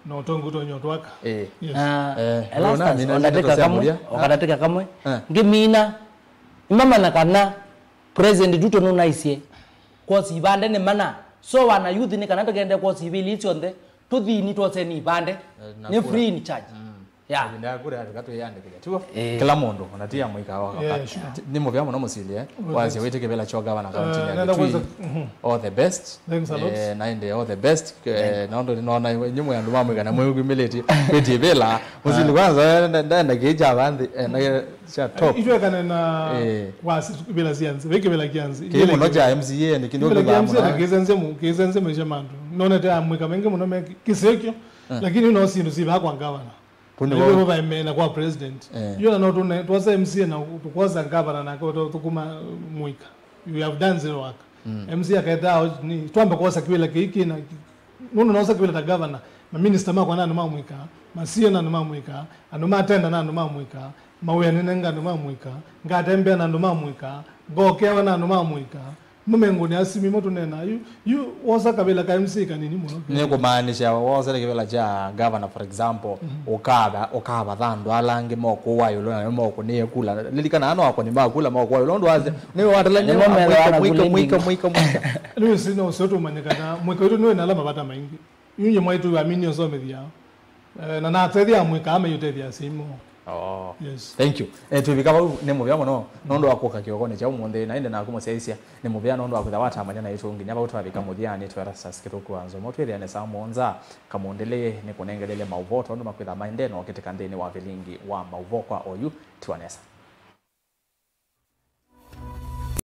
na ũtongoi ũtonya ũtwaka. Eh. Yes. Na Eh, Elastus, ũnamina o ndatĩka ndeto sya kamwe, mũthya. o kandatĩka kamwe, Eh. ngĩmina, imamana kana President Ruto nũnaisye kwosi ivande nĩ mana. So wana youth nĩ kana tũkende kwosi ivĩli syonthe, tũthini twoseni ivande. Eh, na Nĩ kura. Free in charge. Yeah. Ĩvinda ya kura yavika twĩyandĩkĩthya, tiw'o? Eh. Kĩla mũndũ, ona ti ya mũika wa Yeah, kati. sure. Nĩ mũvea mũno mũsili, eh? Well, Wasya thanks. wĩtĩkĩvĩla kyo gavana Eh, kaunti ya nenda Kitui. kwanza- mhm. All the best. Thanks a lot. Eh, na ĩndĩ all the best. Eh, na ũndũ nĩnona inyuĩ mwĩ andũ ma mũika na mwĩkumĩlĩtye kwĩtĩvĩla. Mũsili kwanza, eh, nda- ndaenda kĩĩ kya vanthi, eh, na kya top. Itwekane na Eh. kwasi kĩvĩla syanzi, ve kĩvĩla kyanzi. Kĩĩ mũno kya M C A nĩ kĩndũ Kĩvĩla kya kĩvaa M C A na mũno. kĩsenze mu- kĩsenze maisha ma andũ. Nonete amwĩka maingĩ mũno me kĩseo kyo, lakini no syĩndũ syĩvaa kwa gavana. Kũnĩ Na wa- hivyo vaimena kwa president. Eh. Yu na no tuna- twasa M C A na twosa gavana na kwa tukuma mwika. You have done zero work. M C A akaita ni twamba kwosa kĩvĩla kĩĩ kĩna nũndũ nosa kĩvĩla ta gavana, maminista makwa na andũ ma mwika, ma C E O na andũ ma mwika, andũ ma tenda na andũ ma mwika, mawĩa nĩnenga andũ ma mwika, ngatembea na andũ ma mwika, ngokewa na andũ ma mwika, Mũmengũnĩ asu mimo tũneenaa yu, yu wosa kavĩla ka M C A kanini mũno. Nĩ kũmaanisha wosele kĩvĩla kya governor, for example, ũkava ũkavatha andũ ala angĩ mokũwa ĩũlũ na mokũnĩe kula. Lilikana ano akoni ma kula mokũwa ĩũlũ ũndũ wasya nĩ watala nĩ Nĩmo methĩwa na mwika kula mwika ingĩ. Mwika mwika. Rĩu ĩsi no ũseo tũmanye kana mwĩka witũ nĩwĩ na ala mavata maingĩ. Yu nyie mwaitũ amini ũsomethia. Eh, na natethia mwĩka ama yũtethia asyai moo. Oh. Yes. Thank you. Eh, twĩvika vau nĩ mũvea mũno nũndũ wa kũka kĩokonĩ kya ũmũnthĩ, na ĩndĩ naku mũsyaĩĩsya nĩ mũvea nũndũ wa kwĩtha watamanya naitũ nginya vau twavika mũthyanĩ. Twera sasa kĩtũkũa nzomo twĩthĩane saa mũonza, kamũndĩlĩe nĩ kũnengelelya maũvoo tondũ makwĩtha maendee na ũkĩtĩka nthĩnĩ wa vilingi wa maũvoo kwa oyu. Tiwa nesa.